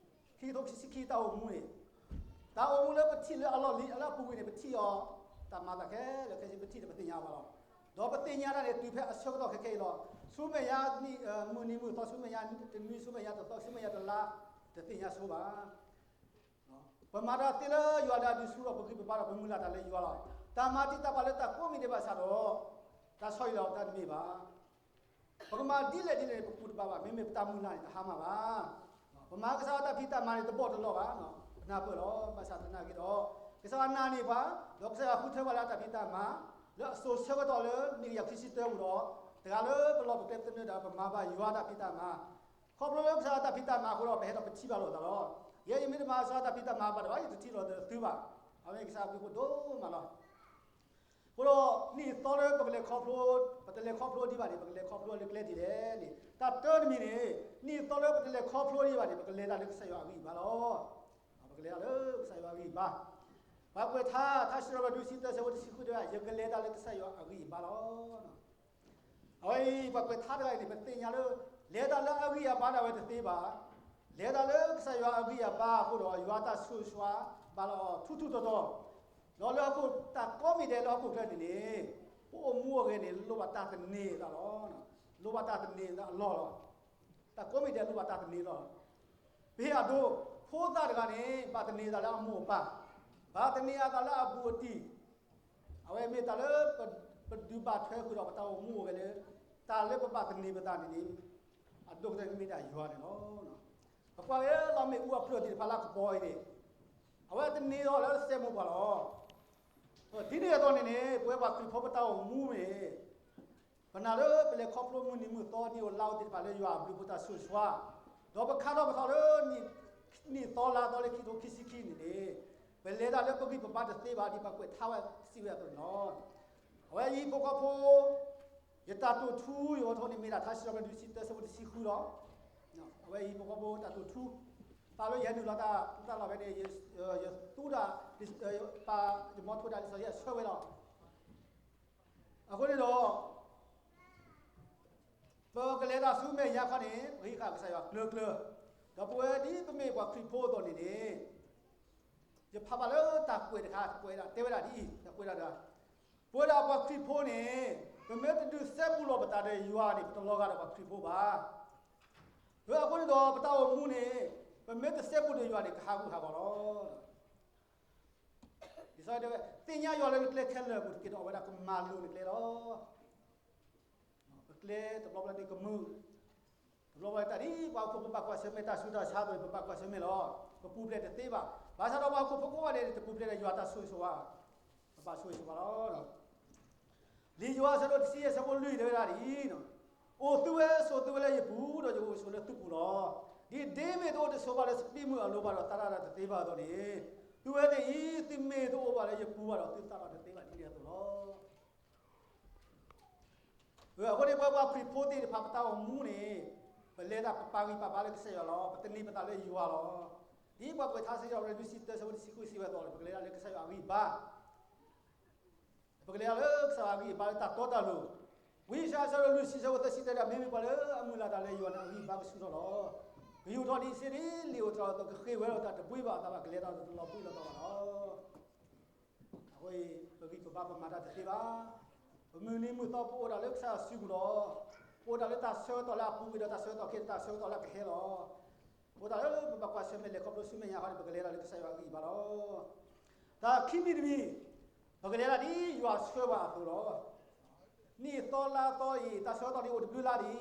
ခံကထိခံဆံခံတၢ်အိၣ်မူန့ၣ်, တၢ်အိၣ်မူလၢပထံၣ်လၢအလီၢ်လံၤအလၢအပူၤကွံာ်န့ၣ် ပထံၣ်အီၤ, တၢ်မၤသးခဲလၢာ်ခဲဆ့ပထံၣ်ဒီးပသ့ၣ်ညါဘၣ်လီၤ. ဒီးပသ့ၣ်ညါတၢ်န့ၣ် တုၤဖဲအဆၢကတီၢ်ခဲခဲအံၤလီၤ. ဆူမဲာ်ညါ မုၢ်နံၤမုၢ်သီ ဆူမဲာ်ညါတနွံ ဆူမဲာ်ညါတသီ ဆူမဲာ်ညါတလါ, တသ့ၣ်ညါဆိဘၣ် ပမၤတၢ်သ့လၢယွၤလၢအဒုးဆူၣ်ဒီး ပဂံၢ်ပဘါဒီးပမုၢ်လၢ်တၢ်လၢယွၤလီၤ. တၢ်မၤတံာ်တာ်ပှၤလၢတၢ်ကိးမံၤဒဲးဘၣ်ဆၣ်ဒီး တၢ်ဆီၣ်အံၤလီၤတၢ်တမ့ၢ်ဘၣ်. ပကမၤဒ်လဲၣ်ဒ်လဲၣ်န့ၣ် ပကူၣ်တဘၣ်ဘၣ်, မ့မ့ၢ်ပတၢ်မုၢ်လၢ်န့ၣ် တဟါမၢ်ဘၣ်. ပမၤကစၢ်ယွၤတၢ်ဖံးတၢ်မၤန့ၣ် တဘီၣ်တလီၢ်ဘၣ်, ပနၢ်ပၢၢ်လီၤ. ဘၣ်ဆၣ်သနာ်က့ဒီး ကစၢ်ယွၤနာ်န့ၢ်ပှၤ, ဒီးကစၢ်ယွၤဃုထၢပှၤလၢအတၢ်ဖံးတၢ်မၤ လၢအစိၤဆၢကတီၢ်လၢနံၣ်ကယၤခံဆံတၢပူၤဒီး တဂၤလၢပလီၢ်ပကျဲသနၢၣ်ဒီး ပမၤဘၣ်ယွၤတၢ်ဖံးတၢ်မၤ ခီဖျိလၢကစၢ်ယွၤတၢ်ဖံးတၢ်မၤအဃိဒီး ပဟဲဒီးပထံၣ်ဘၣ်လိာ်သးလီၤ. ယဲယမ့ၢ်တမၤကစၢ်ယွၤတၢ်ဖံးတၢ်မၤဘၣ်ဒီး ယတထံၣ်လိာ်သးသုဘၣ်. အဝဲကစၢ်ယွၤဘျုးဖှိၣ်ဒိၣ်မးလီၤ. အဃိဒီး နံၣ်သီလၢပကလဲၤခီဖျိ, ပတလဲၤခီဖျိဒံးဘၣ်န့ၣ် ပကလဲၤခီဖျိလၢကျဲဒ်လဲၣ်န့ၣ် တၢ်တၢတမံၤန့ၣ် နံၣ်သီလၢပတလဲၤခီဖျိဒံးဘၣ်န့ၣ် ပကလဲၤတၢ်လၢကစၢ်ယွၤအဂံၢ်အဘါလီၤ. ပကလဲၤတၢ်လၢကစၢ်ယွၤအဂံၢ်အဘါ. ပှၤကွဲးထါ ထါစံးထီၣ်ပတြၢၤ ဒုးဆံတၢဆၢဖိတဆံဃုတဲဝဲဒၣ် ယကလဲၤတၢ်လၢကစၢ်ယွၤအဂံၢ်အဘါလီၤ. အဝဲအံၤ ပှၤကွဲးထါတဂၤအံၤန့ၣ် ပသ့ၣ်ညါလၢ လဲၤတၢ်လၢအဂံၢ်အဘါဒၣ်ဝဲတသ့ဘၣ်. လဲၤတၢ်လၢကစၢ်ယွၤအဂံၢ်အဘါအဃိဒီး ယွၤတၢ်ဆိၣ်ဂ့ၤဆိၣ်ဝါဘၣ်လီၤထူထူတီတီ. ဒီးလၢဟီၣ်ခိၣ်တၢ်ကိးမံၤဒဲးလၢဟီၣ်ခိၣ်ချၢန့ၣ်န့ၣ် ပအိၣ်မူအဂ့ၢ်န့ၣ် လိၣ်ဘၣ်တၢ်သန့ၤအသးလီၤ. လိၣ်ဘၣ်တၢ်သန့ၤအသးအလီၢ်လီၤ. တၢ်ကိးမံၤဒဲးလိၣ်ဘၣ်တၢ်သန့ၤလီၤ. ပဟ့ၣ်အဒိ ဖိသၣ်တဂၤန့ၣ် ဘၣ်သန့ၤအသးလၢအမိၢ်အပၢ်, ဘၣ်သန့ၤအသးလၢအဘူးအတံၢ်, အဝဲမ့ၢ်တၢ်လၢ ပဒုးဘၣ်ထွဲဃုာ်ဒီးပတၢ်အိၣ်မူအဂ့ၢ်လၢ တၢ်လၢပဘၣ်သန့ၤပသးန့ၣ်န့ၣ် အဒိၣ်ကတၢၢ်မ့ၢ်ဒၣ်ယွၤန့ၣ်လီၤ. ပကွၢ်က့ၤလီၤမ့ၣ်အူအဖျၢၣ်သ့ၣ်တဖၣ်လၢအကပီၤအံၤန့ၣ် အဝဲသန့ၤအီၤလၢစဲးမိၢ်ပှၢ်လီၤ. ဒ်န့ၣ်အသိးန့ၣ်န့ၣ် ပဝဲပှၤခရံာ်ဖိပတၢ်အိၣ်မူန့ၣ် ပနာ်လၢပလဲၤခီဖျိမုၢ်နံၤမုၢ်သီနံၣ်ဧိၤလါဧိၤသ့ၣ်တဖၣ်လၢယွၤအဘျုးအဖှိၣ်တၢ်ဆိၣ်ဂ့ၤဆိၣ်ဝါ, ဒီးပခါထီၣ်ပသီလၢ နံၣ်သီလါသီလၢခံကထိခံဆံခံန့ၣ်န့ၣ် ပလဲၤတၢ်လၢပဂံၢ်ပဘါတသ့ဘၣ် ဒ်ပှၤကွဲးထါဝဲစံးဝဲအသိးန့ၣ်လီၤ. အဝဲအံၤဟံၣ်ဖိဃီဖိ ယတၢ်တိာ်ထူ ယဂီၤထီၣ်န့ၣ်မ့ၢ်ဒၣ်ထါစံးထီၣ်ပတြၢၤ ဒုးဆံတၢဆၢဖိတဆံဃုလီၤ. အဝဲအံၤဟံၣ်ဖိဃီဖိတၢ်တိာ်ထူ တၢ်လၢယဟဲနုာ်လီၤတၢ်လီၢ်ဖဲန့ၣ် ယသူဒၣ် ပၢ်ယမီထိဒၣ်လံာ်စီဆှံအဆၢဝဲလီၤ. အဃိန့ၣ်ဒီး ပကလဲၤတၢ်ဆူမဲာ်ညါခီန့ၣ် ပဟံးဃာ်ကစၢ်ယွၤကျၢၤကျၢၤ, ဒီးပဝဲဒ်ပမ့ၢ်ပှၤခရံာ်ဖိအသိးန့ၣ်န့ၣ် ယဖးဘၣ်လၢတၢ်ကွဲးတခါ ကွဲးဒၣ်တဲဝဲဒၣ်ဒ်အံၤ, တၢ်ကွဲးဒၣ်တဂၤ, ပဝဲဒၣ်ပှၤခရံာ်ဖိန့ၣ် ပမ့ၢ်တဒုးစဲဘူးလိာ်ပသးဒီးယွၤန့ၣ် ပတလီၤဂာ်ဒီးပှၤခရံာ်ဖိဘၣ်. အဃိန့ၣ်ဒီး ပတၢ်အိၣ်မူန့ၣ် ပမ့ၢ်တစဲဘူးဒီးယွၤန့ၣ် ကဟးဂူာ်ဟးဂီၤလီၤ. လံာ်စီဆှံတဲဝဲ သ့ၣ်ညါယွၤလၢနကျဲခဲလၢာ်အပူၤတက့ၢ်ဒီး အဝဲဒၣ်ကမၤလိၤနကျဲလီၤ. ပကျဲတဘျီဘျီန့ၣ်ကမုာ်, တဘျီဘျီတၢ်ဒ်ပှၤဟီၣ်ခိၣ်ဖိဘၣ်ကွၢ်ဆၢၣ်မဲာ်တၢ်ဆူးတၢ်ဆါအသိးန့ၣ် ပဘၣ်ကွၢ်ဆၢၣ်မဲာ်လီၤ. ပပူၤဖျဲးတသ့ဘၣ်. ဘၣ်ဆၣ်ဒီးပှၤဟီၣ်ခိၣ်ဖိကိးဂၤဒဲးန့ၣ် တပူၤဖျဲးဒီးယွၤတၢ်ဆိၣ်ဂ့ၤဆိၣ်ဝါ, ပဘၣ်ဆိၣ်ဂ့ၤဆိၣ်ဝါလီၤ. လံာ်ယိၤဟၣ်အဆၢဒိၣ်တဆံယဲၢ်အဆၢဖိလွံၢ်တဲဝဲဒၣ်ဒ်အံၤ, အိၣ်သုဝဲဆိးသုဝဲလၢယပူၤ, ဒီးယကအိၣ်ဆိးလၢသုပူၤလီၤ. ဒ်ဒ့မ့ၢ်တအိၣ်တဆိးဘၣ်လၢစပံးမုၢ်အလိၤဘၣ်ဒီး သးတၢ်တသ့ဘၣ်အသိးန့ၣ်, သုဝဲသ့ၣ်အံၤ သုမ့ၢ်တအိၣ်ဘၣ်လၢယပူၤဘၣ်ဒီး သုသးတၢ်တသ့ဘၣ်ဒ်န့ၣ်အသိးလီၤ. အဃိန့ၣ် ပဝဲပှၤခရံာ်ဖိသ့ၣ်တဖၣ် ပတၢ်အိၣ်မူန့ၣ်, ပလဲၤတၢ်ပပာ်ဂံၢ်ပာ်ဘါလၢကစၢ်ယွၤလီၤ. ပသန့ၤပသးလၢယွၤလီၤ. ဒ်ပှၤကွဲးထါစ့ၢ်ကီး လွံၢ်ဆံတၢ ဆၢဖိတဆံဃု စံးဝဲအသိးန့ၣ်, ပကလဲၤတၢ်လၢကစၢ်ယွၤအဂံၢ်အဘါ ပကလဲၤတၢ်လၢကစၢ်ယွၤအဂံၢ်အဘါလၢတၢ်တီတၢ်လိၤ, ဝံယၡါယၤ ဆၢဒိၣ်လွံၢ်ဆံ ဆၢဖိသၢဆံတၢ ဒီး မ့မ့ၢ်ပှၤလၢအမုၢ်လၢ်တၢ်လၢယွၤန့ၣ် အဂံၢ်အဘါကဆူၣ်ထီၣ်လီၤ. ကယူၤထီၣ်ဒံးစ့ဒ်လံာ်ဧိၤတြီၤအသိး, ကဃ့ၢ်ဝဲဒီးတၢ်တဘှံးဘၣ်အသးဘၣ်, ကလဲၤတၢ်တလီၤဘှံးလီၤတီၤဘၣ်လီၤ. အဃိ ပဂံၢ်ပဘါပမၤတၢ်တသ့ဘၣ်. ပမုၢ်နံၤမုၢ်သီပအိၣ်တၢ်လၢကစၢ်ယွၤစုပူၤလီၤ. ပအိၣ်တၢ်လၢတၢ်ဆၢကတီၢ်လၢအပူၤကွံာ်ဒီး တၢ်ဆၢကတီၢ်ခဲအံၤ တၢ်ဆၢကတီၢ်လၢအကဟဲလီၤ. ပအိၣ်တၢ်လၢပဘၣ်ကွၢ်ဆၢၣ်မဲာ်လဲၤခီဖျိဆူမဲာ်ညါအဃိန့ၣ် ပကလဲၤတၢ်လၢကစၢ်ယွၤအဂံၢ်အဘါလီၤ. တၢ်ခံမံၤတမံၤ, ပကလဲၤတၢ်ဒ်ယွၤဆှၢပှၤအသိးလီၤ. နံၣ်သီလါသီအံၤ တၢ်ဆၢကတီၢ်ဒ်အိၣ်တဘျုးလါဒံး,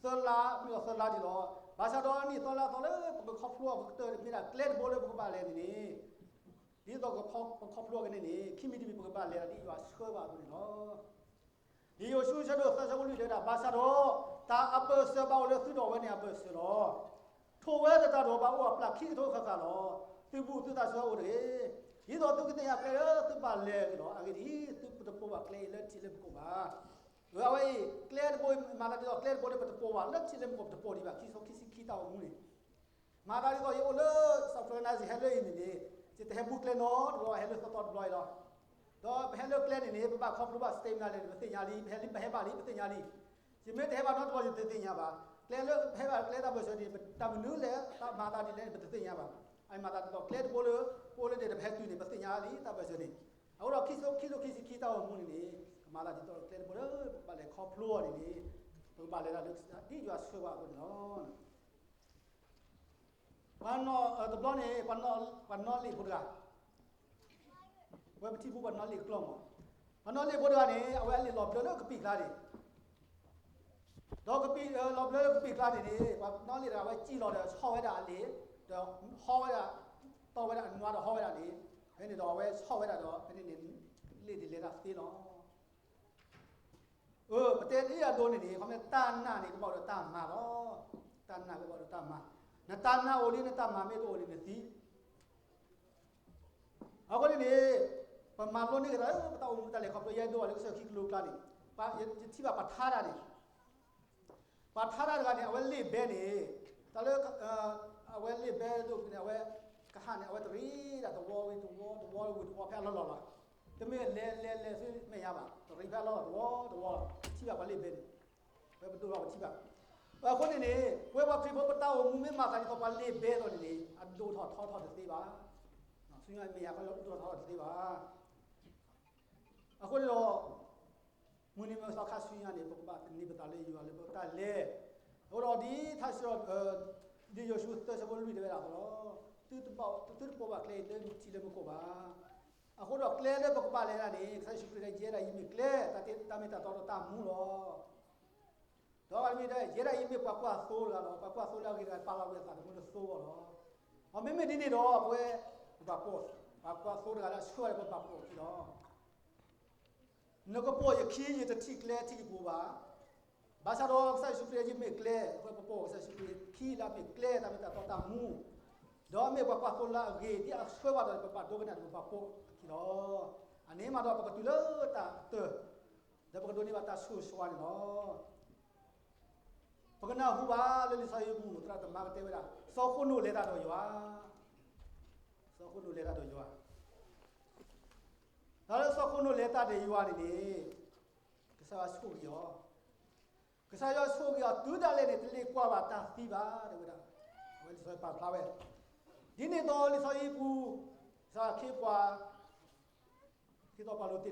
သၢလါမ့ၢ်ဒီးသၢလါဒံးလီၤ. ဘၣ်ဆၣ်ဒီးနံၣ်သီလါသီလၢပကခီဖျိအီၤကတၢၢ်တမ့ၢ်ဒၣ်ကျဲတဘိလၢပကဘၣ်လဲၤန့ၣ်န့ၣ်, ဒ်သိးပခီဖျိအီၤကန့ၣ်န့ၣ် ခံမံၤတမံၤ ပကဘၣ်လဲၤတၢ်ဒ်ယွၤဆှၢပှၤအသိးန့ၣ်လီၤ. လံာ်ယိၤၡူ ဆၢဒိၣ်သၢ ဆၢဖိလွံၢ်တဲဝဲဒၣ်, ဘၣ်ဆၣ်ဒီး တၢ်အဘၢၣ်စၢၤဘၣ်အိၣ်လၢသုဒီးအဝဲန့ၣ်အဘၢၣ်စၢၤလီၤ. ထိၣ်ဝဲသတးဒီးဘၣ်အိၣ်အပျၢ်ခံကထိဃၣ်ဃၣ်လီၤ. သုဘူးသုသးစၢၤအိၣ်တဂ့ၤ. ဒ်သိးသုကသ့ၣ်ညါကျဲလၢသုဘၣ်လဲၤအဂ့ၢ်လီၤ. အဂ့ၢ်ဒ်အံၤ, သုတပိာ်ဘၣ်ကျဲအံၤလၢထံးလၢမူခိၣ်ဘၣ်. အဝဲအံၤ ကျဲတဘိ မၤသးဒ်သိးကျဲတဘိလၢပတပိာ်ဘၣ်လၢထံးလၢမူခိၣ် ပတပိာ်ဒံးဘၣ်. ခံစီခံဆံခံတၢ်အိၣ်မူန့ၣ် မၤသးဒ်သိးယအိၣ်လၢ South Carolina ယဟဲလၢအံၤန့ၣ်န့ၣ်, ယတဟဲဘူးကျဲနီတဘျီ ဟဲလၢသီသီတဘျီအံၤလီၤ. ဒီးပဟဲလၢကျဲန့ၣ်န့ၣ် ပဘၣ်ခီဖျိဘၣ် stamina လဲၣ်န့ၣ် ပသ့ၣ်ညါလံ, ပဟဲလံ ပဟဲဘၣ်လံ ပသ့ၣ်ညါလံ. ယမ့ၢ်တဟဲဘၣ်နီတဘျီ ယတသ့ၣ်ညါဘၣ်. ကျဲလၢပဟဲဘၣ်ကျဲတၢ်ဘၢၣ်စၢၤန့ၣ် တၢ်မနုၤလဲၣ် တၢ်မၤသးဒ်လဲၣ်န့ၣ် ပတသ့ၣ်ညါဘၣ်. အမၤသးဒ်သိးကျဲတဘိလၢ ပအိၣ်လၢန့ၣ် ဒီးပဟဲတုၤန့ၣ် ပသ့ၣ်ညါလံ တၢ်ဘၢၣ်စၢၤန့ၣ်. အဃိဒီး ခံစီခံဆံခံတၢ်အိၣ်မူန့ၣ်န့ၣ် ကမၤသးဒ်သိးကျဲတဘိလၢပဘၣ်လဲၤခီဖျိအီၤန့ၣ်န့ၣ် ပကဘၣ်လဲၤတၢ်လၢဒ်ယွၤဆှၢပှၤအသိးန့ၣ်လီၤ. ပှၤနီၣ်, တဘျီန့ၣ် ပှၤနီၣ်လ့ၣ်ဖိတဂၤ, ဝဲပထံၣ်ဘူးပှၤနီၣ်လ့ၣ်ကျီၢ်မး, ပှၤနီၣ်လ့ၣ်ဖိတဂၤန့ၣ် အဝဲအလ့ၣ်လီၤဘျၢလၢကပံာ်ကျါန့ၣ်, ဒီးကပံာ်, လီၤဘျၢလၢကပံာ်ကျါန့ၣ်န့ၣ် ပှၤနီၣ်လ့ၣ်တဂၤ အဝဲစံၣ်လီၤဒီးဟီၣ်ဝဲဒၣ်အလ့ၣ်, ဒီးဟီၣ်ဝဲဒၣ်, တီၢ်ဝဲဒၣ်အနွါဒီးဟီၣ်ဝဲဒၣ်န့ၣ်, ဖဲန့ၣ်ဒီးအဝဲဟီၣ်ဝဲဒၣ်ဒီး ဖဲန့ၣ်န့ၣ် လ့ၣ်ဒ်လဲၤတၢ်သ့လီၤ. အၢ ပတဲလၢအဒိန့ၣ်န့ၣ် ခီမ့ၢ်တၢ်နာ်န့ၣ် ကဘၣ်အိၣ်ဒီးတၢ်မၤလီၤ. တၢ်နာ်ကဘၣ်အိၣ်ဒီးတၢ်မၤ, နတၢ်နာ်အိၣ်လံ နတၢ်မၤမ့ၢ်တအိၣ်န့ၣ် နသံ. အဃိန့ၣ်န့ၣ် ပမၤလိန့ၢ်က့ၤသးလၢပတၢ်အိၣ်မူတၢ်လဲၤခီဖျိ ယအဲၣ်ဒိးဘၣ်လၢကစၢၢ်ခံကလိကျါန့ၣ်, ယထံၣ်ဘၣ်ပှၤထါတၢ်န့ၣ် ပှၤထါတၢ်တဂၤန့ၣ် အဝဲလ့ၣ်ဘဲန့ၣ်, တၢ်လၢ အဝဲလ့ၣ်ဘဲဒိၣ်န့ၣ် အဝဲကဟၣ်န့ၣ် အဝဲတရံးဒၣ်တဝီဝံၤတဝီ တဝီဝံၤတဝီ ဖဲအလီၢ်လီၢ်လီၤ. တမ့ၢ်လဲၤလဲၤလဲၤဆူမဲာ်ညါဘၣ်, တရံးဖဲအလီၢ်လီၢ်တဝီတဝီလီၤ. ထံၣ်ဘၣ်ပှၤလ့ၣ်ဘဲန့ၣ်, ဝဲပဒိၣ်ထီၣ်ပထံၣ်ဘၣ်. အဃိန့ၣ်န့ၣ် ပဝဲပှၤခရံာ်ဖိ ပတၢ်အိၣ်မူမ့ၢ်မၤသးဒ်သိးပှၤလ့ၣ်ဘဲအသိးန့ၣ်န့ၣ် အဒိၣ်ထီၣ်ထီထီၣ်တသ့ဘၣ်. ဆူညါမဲာ်ညါခီဒိၣ်ထီၣ်ထီထီၣ်တသ့ဘၣ်. အဃိန့ၣ်ဒီး မုၢ်နံၤမုၢ်သီခါဆူညါန့ၣ် ပကဘၣ်သန့ၤပသးလၢယွၤလၢပတၢ်လဲၤ. အဃိဒီးဒ်ထါစံး, ဒ်ယိၤၡူသၢဆၢဖိလွံၢ်တဲဝဲဒၣ်အသိးလီၤ. သုတပိာ်ဘၣ်ကျဲအံၤလၢထံးလၢမူခိၣ်ဘၣ်. အဃိဒီးကျဲလၢပကဘၣ်လဲၤတၢ်န့ၣ် ကစၢ်ယ့ၣ်ၡူးခရံာ်တဲ ယဲဒၣ်အံၤမ့ၢ်ကျဲ, တၢ်မ့ၢ်တၢ်တီဒီးတၢ်မူလီၤ. ဒီးအဂၤတမံၤဒီး ယဲဒၣ်အံၤမ့ၢ်ပှၤကွၢ်သိတဂၤလီၤ. ပှၤကွၢ်သိလၢအဂ့ၤတဂၤ ပာ်လီၤဝဲအသးသမူလၢသိအဂီၢ်လီၤ. အမ့မ့ၢ်ဒ်န့ၣ်ဒီး ပဝဲ ပဘၣ်ပိာ်, ပှၤကွၢ်သိတဂၤလၢအဆှၢအီၤဒီး ပဘၣ်ပိာ်အခံလီၤ. နကပိာ်ယခံ ယတထံၣ်ကျဲထံၣ်ကပူၤဘၣ်. ဘၣ်ဆၣ်ဒီးကစၢ်ယ့ၣ်ၡူးခရံာ်အံၤမ့ၢ်ကျဲ, အဃိပပိာ်ကစၢ်ယ့ၣ်ၡူးခရံာ်ခံလၢအမ့ၢ်ကျဲ တၢ်မ့ၢ်တၢ်တီတၢ်မူ, ဒီးမ့ၢ်ပှၤကွၢ်သိလၢအဂ့ၤ ဒ်အဆှၢဘၣ်ဒီး ပဘၣ်ဒိကနၣ်ဒီးပဘၣ်ပိာ်အခံလီၤ. အန့ၣ်မးဒီးပကတုၤလၢတၢ်အတၢၢ်, ဒီးပကဒိးန့ၢ်ဘၣ်တၢ်ဆိၣ်ဂ့ၤဆိၣ်ဝါန့ၣ်လီၤ. ပကနၢ်ဟူဘၣ်လၢလံာ်စီဆှံပူၤ သရၣ်သမါကတဲဝဲဒၣ် စီၤဃနိာ်လဲၤတၢ်ဒီးယွၤ, စီၤဃနိာ်လဲၤတၢ်ဒီးယွၤ. တၢ်လၢစီၤဃနိာ်လဲၤတၢ်ဒီးယွၤန့ၣ်န့ၣ် ကစၢ်ယွၤဆိၣ်ဂ့ၤအီၤ, ကစၢ်ယွၤဆိၣ်ဂ့ၤအီၤ တုၤဒၣ်လဲာ်န့ၣ် တလ့ၤကွၢ်ဘၣ်တၢ်သံဘၣ် တဲဝဲဒၣ်. အဝဲလံာ်စီဆှံပာ်ဖျါဝဲ, ဒ်န့ၣ်အသိးလံာ်စီဆှံပူၤ ကစၢ်ခ့ပှၤ ဟ့ၣ်သီပှၤလိၤသ့ၣ်တဖ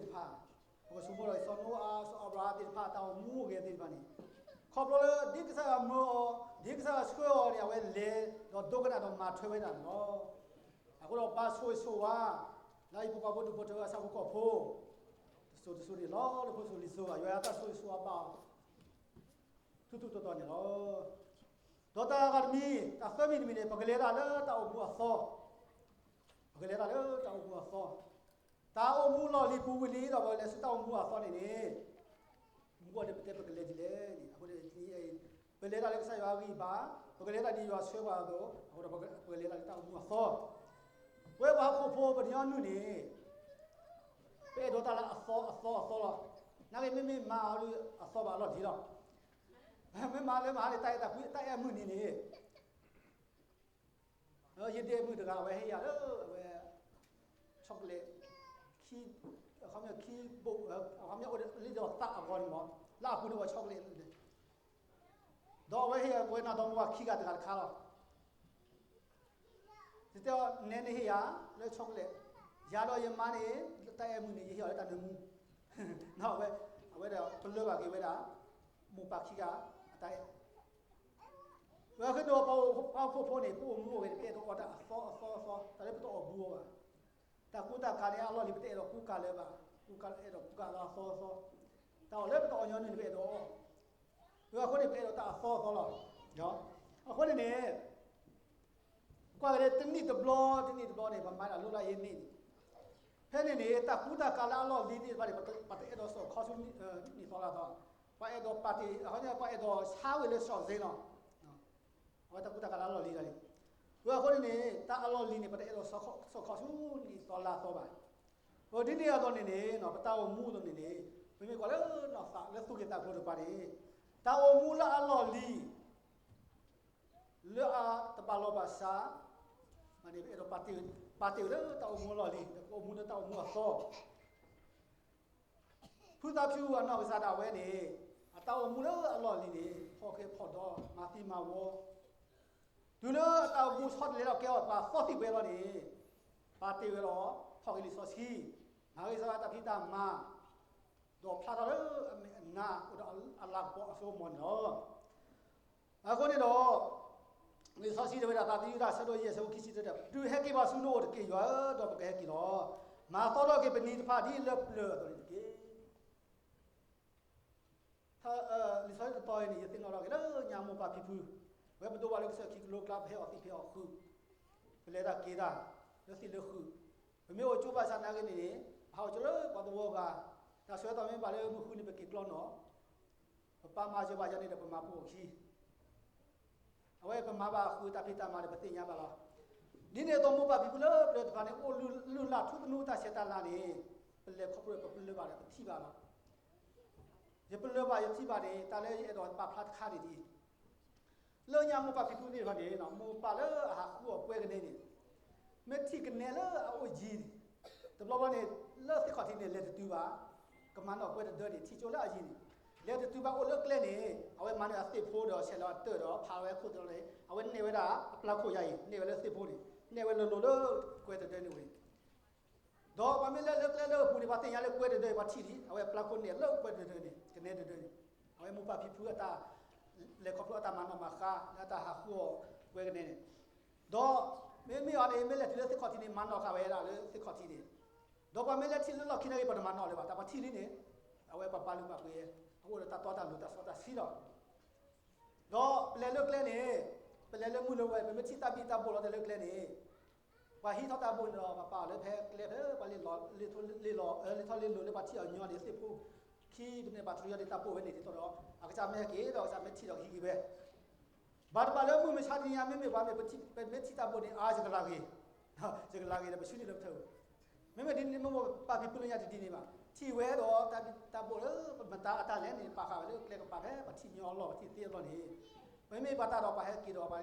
ၣ်, ပကဆိကမိၣ်ဒီး စီၤနိအၤ စီၤအၤဘြၤဟၣ်သ့ၣ်တဖၣ် တၢ်အိၣ်မူအိၣ်ဂဲၤသ့ၣ်တဖၣ်န့ၣ်, ခီဖျိလၢဒ်ကစၢ်ယွၤမၢအီၤ, ဒ်ကစၢ်ယွၤဆှၢအီၤန့ၣ် အဝဲလဲၤဒီးဒိကနၣ်ဒီးမၤထွဲဝဲဒၣ်န့ၣ်လီၤ. အဃိဒီးပၢ်ဆိၣ်ဂ့ၤဆိၣ်ဝါ လၢအဟံၣ်ဖိဃီဖိဒူၣ်ဖိထၢဖိအဆၣ်ဖိကီၢ်ဖိ တစိၤတစိၤန့ၣ်လီၤ. လၢဖိစိၤလံၤစိၤဘၣ် ယွၤတၢ်ဆိၣ်ဂ့ၤဆိၣ်ဝါဘၣ်အီၤ ထူထူတီတီန့ၣ်လီၤ. ဒီးတၢ်ဂၤတမံၤ တၢ်သၢမံၤတမံၤန့ၣ် ပကလဲၤတၢ်လၢတၢ်အိၣ်မူအသီ, ပကလဲၤတၢ်လၢတၢ်အိၣ်မူအသီ, တၢ်အိၣ်မူလီၢ်လံၤပူၤဝံၤလံဒီး ပကလဲၤဆူတၢ်အိၣ်မူအသီန့ၣ်န့ၣ်, မူကီၢ်န့ၣ် ပတဲပကလဲၤဒ်လဲၣ်န့ၣ် အဃိန့ၣ် ပလဲၤတၢ်လၢကစၢ်ယွၤအဂံၢ်အဘါ, ပကလဲၤတၢ်ဒ်ယွၤဆှၢပှၤအသိး, အဃိဒီးပကလဲၤတၢ်လၢတၢ်အိၣ်မူအသီ. ပဝဲပှၤဟီၣ်ခိၣ်ဖိ ပညီနုၢ်န့ၣ် ပအဲၣ်ဒိးတၢ်လၢအသီအသီအသီလီၤ. နာ်က့ မ့မ့ၢ်မၤအီၤလၢအသီဘၣ်အလီၢ်လံၤလီၤ. မ့ၢ်မၤလၢမဟါန့ၣ် တၢ်အဲၣ်တၢ်ကွံ တၢ်အဲၣ်အမုၢ်နံၤန့ၣ် ယဒဲးမုၣ်တဂၤ အဝဲဟ့ၣ်ယၤလၢအဝဲ chocolate ခံ, အခီပညီခံဘိ, အခီပညီအိၣ်လၢယသးအဂီၢ်န့ၣ်မး, လၢအပူၤန့ၣ်ဝဲ chocolate န့ၣ်, ဒီးအဝဲဟ့ၣ်ယၤ ပဝဲနၤဒီမါဝၤခံဂၤတဂၤတခါလီၤ. ယတဲအီၤ နဲန့ၣ်ဟ့ၣ်ယၤလၢ chocolate, ယၤဒီးယမါန့ၣ် တၢ်အဲၣ်မုၢ်န့ၣ် ယဟ့ၣ်အီၤလၢတၢ်နၢမူ, အဝဲ, အဝဲဒၣ်ပလၢဘၣ်က့ၤဝဲဒၣ် မိၢ်ပၢ်ခံဂၤအတၢ်အဲၣ် ပဝဲဃုာ်ဒီးပှၤဟီၣ်ခိၣ်ဖိန့ၣ် ပအိၣ်မူအိၣ်ဂဲၤန့ၣ် ပအဲၣ်ဒိးအီၣ်တၢ်အသီအသီအသီ, တၢ်လၢပတအီၣ်ဘူးအီၤဘၣ်. တၢ်ကူတၢ်ကၤန့ၣ် အလီၢ်လံၤ ပတအဲၣ်ဒိးကူကၤလၢၤဘၣ်, ကူကၤအဲၣ်ဒိးကူကၤလၢအသီအသီ, တၢ်အီၣ်လၢပတအီၣ်ညီနုၢ်န့ၣ် ပအဲၣ်ဒိးအီၣ်. ပဝဲအဃိန့ၣ် ပအဲၣ်ဒိးတၢ်အသီအသီလီၤ. အဃိန့ၣ်န့ၣ် ကွၢ်က့ၤတနံၣ်တဘျီ တနံၣ်တဘျီန့ၣ် ပမၤတၢ်လိၣ်လၢအအံၤန့ၣ်, ဖဲန့ၣ်န့ၣ် တၢ်ကူတၢ်ကၤလၢအလီၢ်လံၤသ့ၣ်တဖၣ်န့ၣ် ပတအဲၣ်ဒိးစိာ်ခီဆူနံၣ်သီလါသီ, ပှၤအဲၣ်ဒိးပာ်တ့ၢ်, အဃိန့ၣ် ပှၤအဲၣ်ဒိးဆါဝဲလၢစီၤစ့လီၤ. အဝဲတၢ်ကူတၢ်ကၤလၢအလီၢ်လံၤလီၤန့ၣ်, ပဝဲအဃိန့ၣ်န့ၣ် တၢ်အလီၢ်လံၤန့ၣ် ပတအဲၣ်ဒိးစိာ်ခီဆူနံၣ်သီလါသီဘၣ်. ဒ်န့ၣ်အသိးန့ၣ်န့ၣ် ပတၢ်အိၣ်မူအသိးန့ၣ်န့ၣ် ပမ့ၢ်ကွၢ်လၢနီၢ်သးလၢသူၣ်က့သးကျိၤတကပၤန့ၣ်, တၢ်အိၣ်မူလၢအလီၢ်လံၤ လၢအတဘၣ်လီၢ်ဘၣ်စး, မ့ၢ်န့ၣ် ပအဲၣ်ဒိးပာ်တ့ၢ်ဝဲလၢတၢ်အိၣ်မူအလီၢ်လံၤ ဒီးပအိၣ်မူလၢတၢ်အိၣ်မူအသီ. ဖုသးဖၠူအနီၢ်ကစၢ်ဒၣ်ဝဲန့ၣ် အတၢ်အိၣ်မူလၢအလီၢ်လံၤန့ၣ် ဖီၣ်ဃဲဖီၣ်ဒီ မၤသံမၤဝီ, တုၤလၢအတၢ်အိၣ်မူဆီတလဲဒီး ကဲထီၣ်ပှၤသီသံၣ်ဘှဲလီၤန့ၣ်, ပာ်တ့ၢ်ဝဲဒီး ဖီၣ်ဃဲလံာ်စီဆှံ, မၤဂ့ၤစီတၢ်ဖံးတၢ်မၤ, ဒီးဖျါထီၣ်လၢအမဲာ်အနါ အိၣ်ဒီးအလၤကပီၤအစိကမီၤန့ၣ်လီၤ. အဃိန့ၣ်ဒီး လံာ်စီဆှံတဲဝဲဒၣ် သးသယုၢ်တၢ်ဆၢဒိၣ်ယဲၢ်ဆၢဖိခံဆံတၢ, ဒုးဟဲက့ၤဘၣ်ဆူနအိၣ်တက့ၢ် ယွၤဧၢ, ဒီးပကဟဲက့ၤလီၤ. မၤသီထီၣ်က့ၤပနံၤတဖၣ်ဒ်လၢပျၢၤအသိးန့ၣ်တက့ၢ်. လံာ်စီဆှံတတီၤအံၤန့ၣ် ယသ့ၣ်နီၣ်ထီၣ်က့ၤလၢညါမိၢ်ပၢ်ဖံဖု, ဝဲပဒိးဘၣ်လၢကစၢၢ်ခံကလိကျါ ပဟဲအီၣ်သံးဖဲအီၣ်ဃုာ်, ပလဲၤတၢ်က့ၤတၢ် လၢသံးလၢဃုာ်, ပမ့ၢ်အိၣ်ကၠိဘၣ်ဆၣ်နာ်က့န့ၣ်န့ၣ် ပဟးအိၣ်ကၠိလၢပှၤသဝီဂၤ, တၢ်ဆၢကတီၢ်မ့ၢ်ဘၣ်လၢမုၢ်ဃုန့ၣ် ပက့ၤကျီနီၣ် ပပၢ်မၤစၢၤဘၣ်ယၤန့ၣ်ဒီး ပမၤပိာ်အခံ, အဝဲပမၤဘၣ်အဃုာ်တၢ်ဖံးတၢ်မၤဒီး ပသ့ၣ်ညါဘၣ်လီၤ. ဒ်န့ၣ်အသိး မိၢ်ပၢ်ဖံဖုလၢပျၢၤတဖၣ်န့ၣ် အိၣ်လုၢ်လၢ်ထူသနူတၢ်ဆဲးတၢ်လၤန့ၣ်, ပလဲၤခီဖျိပပလၢၢ်ဘၣ်ဒီး ပထံၣ်ဘၣ်လီၤ. ယပလၢၢ်ဘၣ်ယထံၣ်ဘၣ်န့ၣ် တၢ်လၢယအဲၣ်ဒိးပာ်ဖျါတခါန့ၣ်ဒ်အံၤ လၢညါမိၢ်ပၢ်ဖံဖုသ့ၣ်တဖၣ်န့ၣ် မိၢ်ပၢ်လၢအဟးဃုအီၤပှဲၤကနဲန့ၣ်, မ့ၢ်ထံၣ်ကနဲလၢအအိၣ်ယံၤ, တဘျီဘျီန့ၣ် လၢသ့ၣ်ခီၣ်ထံးန့ၣ် လဲၤတတုၤဘၣ်, ကမၤနီၣ်ပှဲၤတဒၢန့ၣ် ထံၣ်ကၠိလၢအယံၤန့ၣ်, လဲၤတတုၤဘၣ်အိၣ်လၢကျဲန့ၣ် အဝဲမၤန့ၢ်အသ့ၣ်ဖိဒီးဆဲးလီၤအတၢၢ်ဒီးဖးဝဲခိၣ်သၢလီၤန့ၣ် အဝဲနဲၣ်ဝဲဒၣ်အပျၢ်ခိၣ်ယါအံၤ နဲၣ်ဝဲလၢသ့ၣ်ဖိန့ၣ် နဲၣ်ဝဲလိၤလိၤလၢပှဲၤတဒၢန့ၣ်ဝဲ ဒီးပှၤမ့ၢ်လဲၤလၢကျဲလၢအပူၤန့ၣ် ပှၤသ့ၣ်ညါလၢပှဲၤတဒၢအံၤ ပှၤထံၣ်လံ အဝဲပျၢ်ခိၣ်နဲၣ်လၢပှဲၤတဒၢန့ၣ် ကနဲတဒၢန့ၣ်, အဝဲမိၢ်ပၢ်ဖံဖုအတၢ် လဲၤခီဖျိအတၢ်မၤနီၣ်မၤဃါ လၢအတၢ်ဟးဃုအီၤပှဲၤကနဲန့ၣ်, ဒီးမ့မ့ၢ်အီၤန့ၣ် မ့ၢ်လဲၤတုၤလၢသ့ၣ်ခီၣ်ထံးန့ၣ် မၤနီၣ်ဃာ်ဝဲဒၣ်လၢသ့ၣ်ခီၣ်ထံးန့ၣ်, ဒီးပှၤမ့ၢ်လဲၤထံၣ်လၢလီၢ်ခံနာ်က့ ပတမၤနီၣ်လၢၤဘၣ် တၢ်ပှၤထံၣ်လံန့ၣ်, အဝဲပှၤဘၣ်လူၤဘၣ်ပှ့ၤ အအိၣ်ဒီးတၢ်တီတၢ်လိၤတၢ်စီတၢ်ဆှံလီၤ. ဒီးပလဲၤလၢကျဲန့ၣ်, ပလဲၤလၢမုၢ်လၢဝဲ ပမ့ၢ်ထံၣ်တၢ်ဘံၣ်တၢ်ဘိလီၤတဲာ်လၢကျဲန့ၣ်, ပှၤဟံးထီၣ်တၢ်ဘိန့ၣ်ဒီး ပှၤပာ်အီၤလၢဖဲကျဲဖဲ ပှၤလ့ၣ်လီၤ, လ့ၣ်ထီၣ်လ့ၣ်လီၤ လ့ၣ်ထီၣ်လ့ၣ်လီၤလၢပှၤထံၣ်အီၤညီန့ၣ် သ့ၣ်ဖိခံန့ၣ် ဘၣ်တြီယီၤဒ်တၢ်ဘိဝဲန့ၣ် ဒ်သိးဒီး အကစၢ်မ့ၢ်ဟဲက့ၤဒီး အကစၢ်မ့ၢ်ထံၣ်ဒီးကဟံးက့ၤဝဲ ဘၣ်တဘၣ်လၢမုၢ်မဆါတနံၤညါ မ့မ့ၢ်ပှၤမ့ၢ်ပထံၣ်တၢ်ဘိန့ၣ် အါယကလၤဂ့ၤ, ယကလၤဂ့ၤဒီး ပဆူန့ၣ်လၢပထၢၣ်, မ့မ့ၢ်ဒ်န့ၣ် မိၢ်ပၢ်ဖံဖုလၢညါတဒ်န့ၣ်ဘၣ်, ထံၣ်ဝဲဒီးတၢ်ဘိလၢမတၤအတၢ်လဲၣ်န့ၣ် ပာ်ဃာ်ဝဲလၢကျဲကပၤဖဲ ပှၤထံၣ်ညီအလီၢ် ပှၤထံၣ်သ့အလီၢ်န့ၣ်, ပမ့ၢ်ပှၤတၢ်ဒီးပှၤဟဲက့ၤ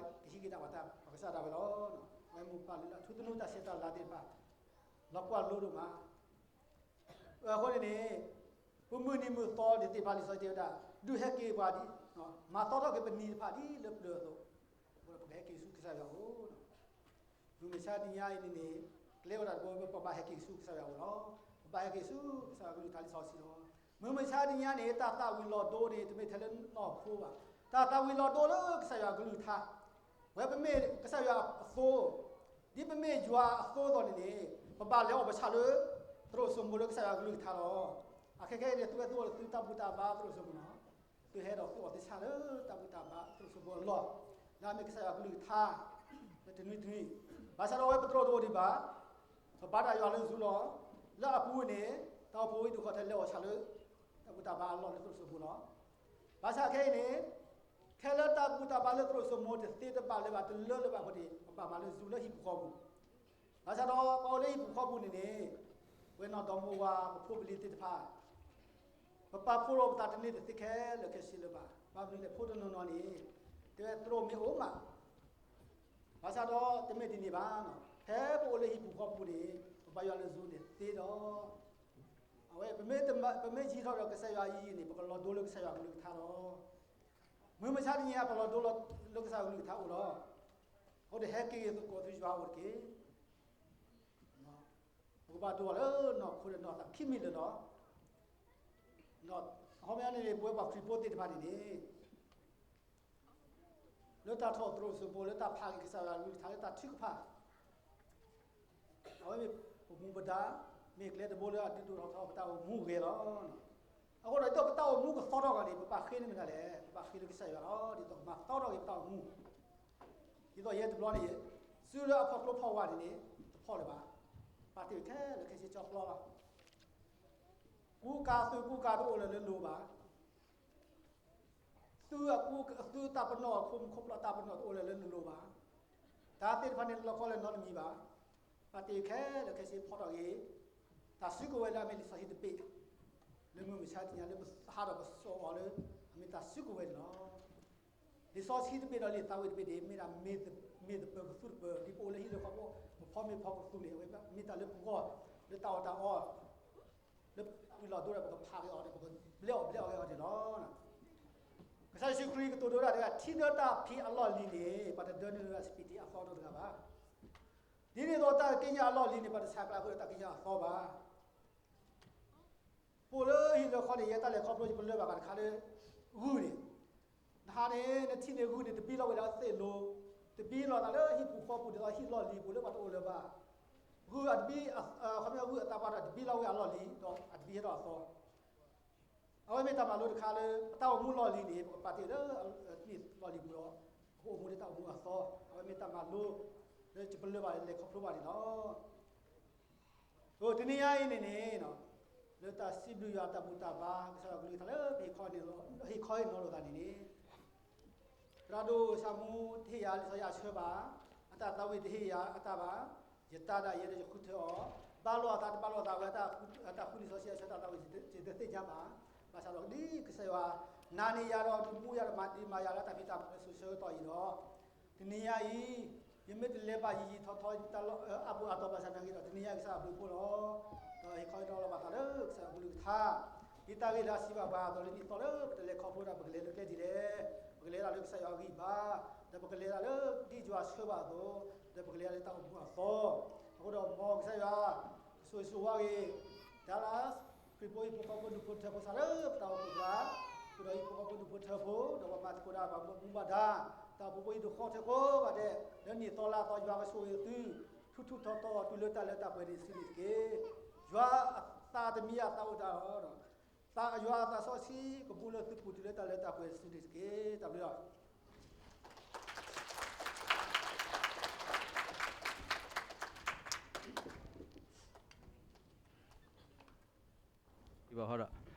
ဒီး ပှၤကဟံးက့ၤဒၣ်ပှၤတၢ် ပှၤကစၢ်ဒၣ်ဝဲလီၤ. အဝဲမိၢ်ပၢ်လၢထူသနူတၢ်ဆဲးတၢ်လၤသ့ၣ်တဖၣ် လီၤကွၢ်လိဒိၣ်မး အဃိန့ၣ်န့ၣ်, ပမုၢ်နံၤမုၢ်သီန့ၣ်သ့ၣ်တဖၣ် လံာ်စီဆှံတဲဝဲဒၣ်, ဒုးဟဲက့ၤပှၤဒ်, မၤသီထီၣ်က့ၤပနံၤတဖၣ်ဒ်လၢပျၢၤအသိး, အဃိဒီးပကဟဲက့ၤဆူကစၢ်ယွၤအအိၣ်, မုၢ်မဆါတနံၤညါအံၤန့ၣ်န့ၣ်, ကျဲဝဲဒၣ်တဘိ ပဘၣ်ဟဲက့ၤဆူကစၢ်ယွၤအအိၣ်လီၤ. ပဘၣ်ဟဲက့ၤဆူကစၢ်ယွၤကလုၢ်ကထါလံာ်စီဆှံလီၤ. မုၢ်မဆါတနံၤညါန့ၣ် တၢ်သၣ်ဝံၤလီၤဒိန့ၣ် တမ့ၢ်ထဲလၢနီၢ်ခိဘၣ်. တၢ်သၣ်ဝံၤလီၤဒိလၢကစၢ်ယွၤကလုၢ်ကထါ ဝဲပမ့ၢ်ကစၢ်ယွၤအသိ, ဒ်ပမ့ၢ်ယွၤအသိအသိးန့ၣ်န့ၣ်, ပဘၣ်လဲၤအီၣ်ပဆၣ်လၢ သရိာ်စိမိၤလၢကစၢ်ယွၤကလုၢ်ကထါလီၤ. အခဲခဲအံၤန့ၣ် သုဝဲသုအိၣ်လၢသုတၢ်ဘူၣ်တၢ်ဘါသရိာ်စိမိၤလီၤ. သုဟဲဒီးသုအီၣ်သုဆၣ်လၢတၢ်ဘူၣ်တၢ်ဘါသရိာ်စိမိၤအလီၢ်, လၢအမ့ၢ်ကစၢ်ယွၤကလုၢ်ကထါ, လၢတနွံတနွံ, ဘၣ်ဆၣ်ဒီးအဝဲပသရိာ်တအိၣ်ဒံးဘၣ်, ပဘါတၢ်ယွၤလၢဆူလီၤ. လၢအပူၤန့ၣ် တၢ်အိၣ်ဖှိၣ်ဝံဒုးဃီၤထဲလဲၤအီၣ်ဆၣ်လၢ တၢ်ဘူၣ်တၢ်ဘါအလီၢ်လၢသရိာ်စိမိၤလီၤ. ဘၣ်ဆၣ်ခဲအံၤန့ၣ် ခဲလၢာ်တၢ်ဘူၣ်တၢ်ဘါလၢသရိာ်စိမိၤတသ့တဘၣ်လၢၤဘၣ် တလၢလၢၤဘၣ်အဃိန့ၣ် ပဘၣ်မၤလၢ Zoom လၢဟံၣ်ပူၤဃီပူၤ, ဘၣ်ဆၣ်ဒီးပအိၣ်လၢဟံၣ်ပူၤဃီပူၤန့ၣ်န့ၣ်, ပဝဲနီၢ်ဒီမါဝၤ ပဖိပလံၤသ့ၣ်တဖၣ် ပပာ်ဖှိၣ်လိာ်ပသးတန့ၢ်တသ့ခဲလၢာ်ခဲဆ့လၢၤဘၣ်. ဘၣ်မနုၤလဲၣ် ဖိတနီၤနီၤန့ၣ် တဲဝဲသရိာ်မ့ၢ်အိၣ်မး, ဘၣ်ဆၣ်ဒီးတမ့ၢ်ဒ်န့ၣ်ဘၣ်, ဖဲပအိၣ်လၢဟံၣ်ပူၤဃီပူၤန့ၣ် ပဘါယွၤလၢ Zoom န့ၣ်သ့ဒီး အဝဲ ပမ့ၢ်ယံၤထီၣ်ဒီးကစၢ်ယွၤအယံၤန့ၣ် ပကလီၤဒိလၢကစၢ်ယွၤအကလုၢ်ကထါလီၤ. မုၢ်မဆါတနံၤအံၤ ပလီၤဒိလၢကစၢ်ယွၤအကလုၢ်ကထါအိၣ်လီၤ. အဃိဒီးဟဲက့ၤသကိးဆူယွၤအအိၣ်တက့ၢ်. ပကဘၣ်ဒိလၢနီၢ်ခိဒီးနီၢ်သးခံမံၤလၢာ်လီၤ. အခီပညီန့ၣ် ပဝဲပှၤခရံာ်ဖိသ့ၣ်တဖၣ်န့ၣ်န့ၣ် လၢတၢ်ထီၣ်သရိာ်စိမိၤ လၢတၢ်ဖးက့ၤကစၢ်ယွၤအကလုၢ်ကထါ လၢတၢ်ထုကဖၣ် အဝဲမ့ၢ်ပမူပဒါ, မ့ၢ်ကျဲတဘိလၢအဒုးဒိၣ်ထီၣ်ထီပတၢ်အိၣ်မူဂ့ၤလီၤ. အဃိဒီးဒ်သိးပတၢ်အိၣ်မူကသီထီၣ်ဂီၤန့ၣ် ပဘၣ်ဃ့န့ၢ်မတၤလဲၣ်, ပဘၣ်ဃ့လၢကစၢ်ယွၤလီၤ. ဒ်သိးကမၤသီထီၣ်က့ၤပတၢ်အိၣ်မူ, ဒ်သိးယဲတဘျီန့ၣ် စုလၢအဖီၣ်ကျိဖီၣ်ဝါန့ၣ်န့ၣ် တဖီၣ်လၢၤဘၣ်. ပာ်တ့ၢ်ခဲလၢာ်ခဲဆ့ကၠီဖျီလီၤ. ကူကၤသုးကူကၤတအိၣ်လၢၤလၢနလိၤဘၣ်. သုအကူ သုတၢ်ပနီၣ် ခိၣ်မူခိၣ်ပျီတၢ်ပနီၣ်တအိၣ်လၢၤလၢနလိၤဘၣ်. တၢ်သ့ၣ်တဖၣ်န့ၣ်လီၤခီလၢၤနီတမံၤဘၣ်. ပာ်တ့ၢ်ခဲလၢာ်ခဲဆ့ဖီၣ်ထီၣ်က့ၤ တၢ်စုကဝဲၤလၢအမ့ၢ်လံာ်စီဆှံတဘ့ၣ် လၢမုၢ်မဆါတနံၤလၢပဟးဒီးပစိာ်အီၤလၢ အမ့ၢ်တၢ်စုကဝဲၤန့ၣ်လီၤ. လံာ်စီဆှံတဘ့ၣ်ဒီးလံာ်သးဝံၣ်တဘ့ၣ်န့ၣ် မ့ၢ်ဒၣ်မ့ၢ်သပၢၤကသူတပၢၤ ဒ်ပအိၣ်လၢဟံၣ်လၢဃီဖိ ပဖီမ့ၢ်ဖီကသူန့ၣ် အဝဲမ့ၢ်တၢ်လၢပဂီၢ် လၢတၢ်အီၣ်တၢ်အီ လၢပဝံၤလီၤဒိဒီး ပကဖးက့ၤအီၤဒီး ပကဘျဲအီၣ်ဘျဲအီၣ်က့ၤအီၤန့ၣ်လီၤ. ကစၢ်ယ့ၣ်ၡူးခရံာ်ကတိၤဒိဒၣ်တဂၤ ထံဒၢတၢ်ဖံးအလီၢ်လံၤန့ၣ် ပှၤတဒၢန့ၢ်လၢစပံးတံအသီနီတဂၤဘၣ်. ဒ်န့ၣ်အသိးတၢ်ကံးညာ်အလီၢ်လံၤန့ၣ် ပှၤတဆဲးကျိးဃုာ်ဒီးတၢ်ကံးညာ်အသီဘၣ်. ပအိၣ်လၢဟံၣ်လၢဃီန့ၣ် ယဲတၢ်လဲၤခီဖျိယပလၢၢ်ဘၣ်ဘၣ်တခါလၢ ဂုၢ်န့ၣ်, နဟါန့ၣ် နထံၣ်န့ၢ်ဂုၢ်န့ၣ် တဘံလီၤဝဲဒၣ်သ့ၣ်လိၤ, တဘံလီၤသးလၢဟံၣ်ပူၤဃီပူၤဒ်သိးဟံၣ်လီၢ်လံၤပူၤလၢပှၤတအိၣ်လၢၤဘၣ်. ဂုၢ်အတဘံ, ခီပညီဂုၢ်အသးပှၢ်ဒီးတဘံလီၤဝဲအလီၢ်လံၤ ဒီးအတဘံဟဲထီၣ်အသီ အဝဲမ့ၢ်တၢ်မၤလိတခါလၢ ပတၢ်အိၣ်မူလီၢ်လံၤန့ၣ် ပကပာ်တ့ၢ်လၢ လီၢ်လံၤပူၤဒီး ပကအိၣ်မူလၢတၢ်အိၣ်မူအသီ, အဝဲမ့ၢ်တၢ်မၤလိ လၢယပလၢၢ်ဘၣ်လဲၤခီဖျိဘၣ်န့ၣ်လီၤ. တနံၤညါအံၤန့ၣ်န့ၣ်, လၢတၢ်စံးဘျုးယွၤတၢ်ဘူၣ်တၢ်ဘါ ကစၢ်ယွၤကလုၢ်ကထါလၢပဟ့ၣ်ခီဟ့ၣ်နီၤလိာ်သးန့ၣ်န့ၣ်, သရၣ်ဒိၣ်ဆၣ်မူတဟ့ၣ်ယၤလံာ်စီဆှံအဆၢဘၣ်, အတၢ်သးဝံၣ်တဟ့ၣ်ယၤအတၢ်ဘၣ်, ယတၢ်ဒၣ်ယဲဒီးယဃုထၢအီၤ, ဘၣ်လိာ်အသးတဘၣ်လိာ်အသးဝဲ အတၢ်ဃုလံာ်စီဆှံအဆၢတၢ်သးဝံၣ် ယတသ့ၣ်ညါဘၣ်, ဘၣ်ဆၣ်ဒီးဒ်ကစၢ်ယွၤ နာ်န့ၢ်ယၤဒီးဒုးမူယၤဒီးမၤတ့ၢ်မၤယၤလၢတၢ်ဖံးတၢ်မၤလၢစိၤဆၢကတီၢ်အံၤဒီး, တနံၤညါအံၤ, ယမ့ၢ်တလဲၤဘၣ်ယံာ်ယံာ်ထီထီ အါဘိးအါတီၤဘၣ်ဆၣ်နာ်က့ဒီး တနံၤညါကစၢ်ယွၤဘျုးဖှိၣ်လီၤ. ဒီးဟ့ၣ်ခီဟ့ၣ်နီၤလိာ်ဘၣ်သးလၢကစၢ်ယွၤကလုၢ်ကထါ, ဒ်တၢ်ဂ့ၢ်လၢအစံးဘၣ်ပှၤအသိးလၢနံၣ်သီလၢပတလဲၤခီဖျိဒၣ် ပကလဲၤလၢကျဲဒ်လဲၣ်, ပကလဲၤဒၣ်လၢကစၢ်ယွၤအဂံၢ်ဘါ, ဒီးပကလဲၤဒၣ်လၢဒ်ယွၤဆှၢဘၣ်အသိး, ဒီးပကလဲၤဒၣ်လၢတၢ်အိၣ်မူအသီ, အဃိဒီးမ်ကစၢ်ယွၤ ကဆိၣ်ဂ့ၤဆိၣ်ဝါဂ့ၤ တၢ်လၢ ခရံာ်ဖိဟံၣ်ဖိဃီဖိဒူၣ်ဖိထၢဖိစးလၢပတၢ်အိၣ်ဖှိၣ်ကျါ, ဃုာ်ဒီးဟံၣ်ဖိဃီဖိဒူၣ်ဖိထၢဖိ ဒီးပှၤမၤသကိးတၢ်ဘၣ်မူဘၣ်ဒါ, တၢ်အိၣ်ဖှိၣ်ဖိအံၤဒုးဃီထဲကိးဂၤဒဲး, လၢနံၣ်သီလါသီယွၤကဆိၣ်ဂ့ၤသု, ထူထူထီထီတုၤလၢတၢ်လၢတၢ်ပှဲၤန့ၣ်စုန့ၣ်တက့ၢ်. ယွၤအသးတမံၤအသးအိၣ်တၢ်လီၤ. ယွၤအသးစီဆှံကဘူးလၢသုပူၤတုၤလၢတၢ်လၢတၢ်ပှဲၤစုန့ၣ်တက့ၢ်. တၢ်ဘျုးလီၤ. ဘၣ်ဃီဒီး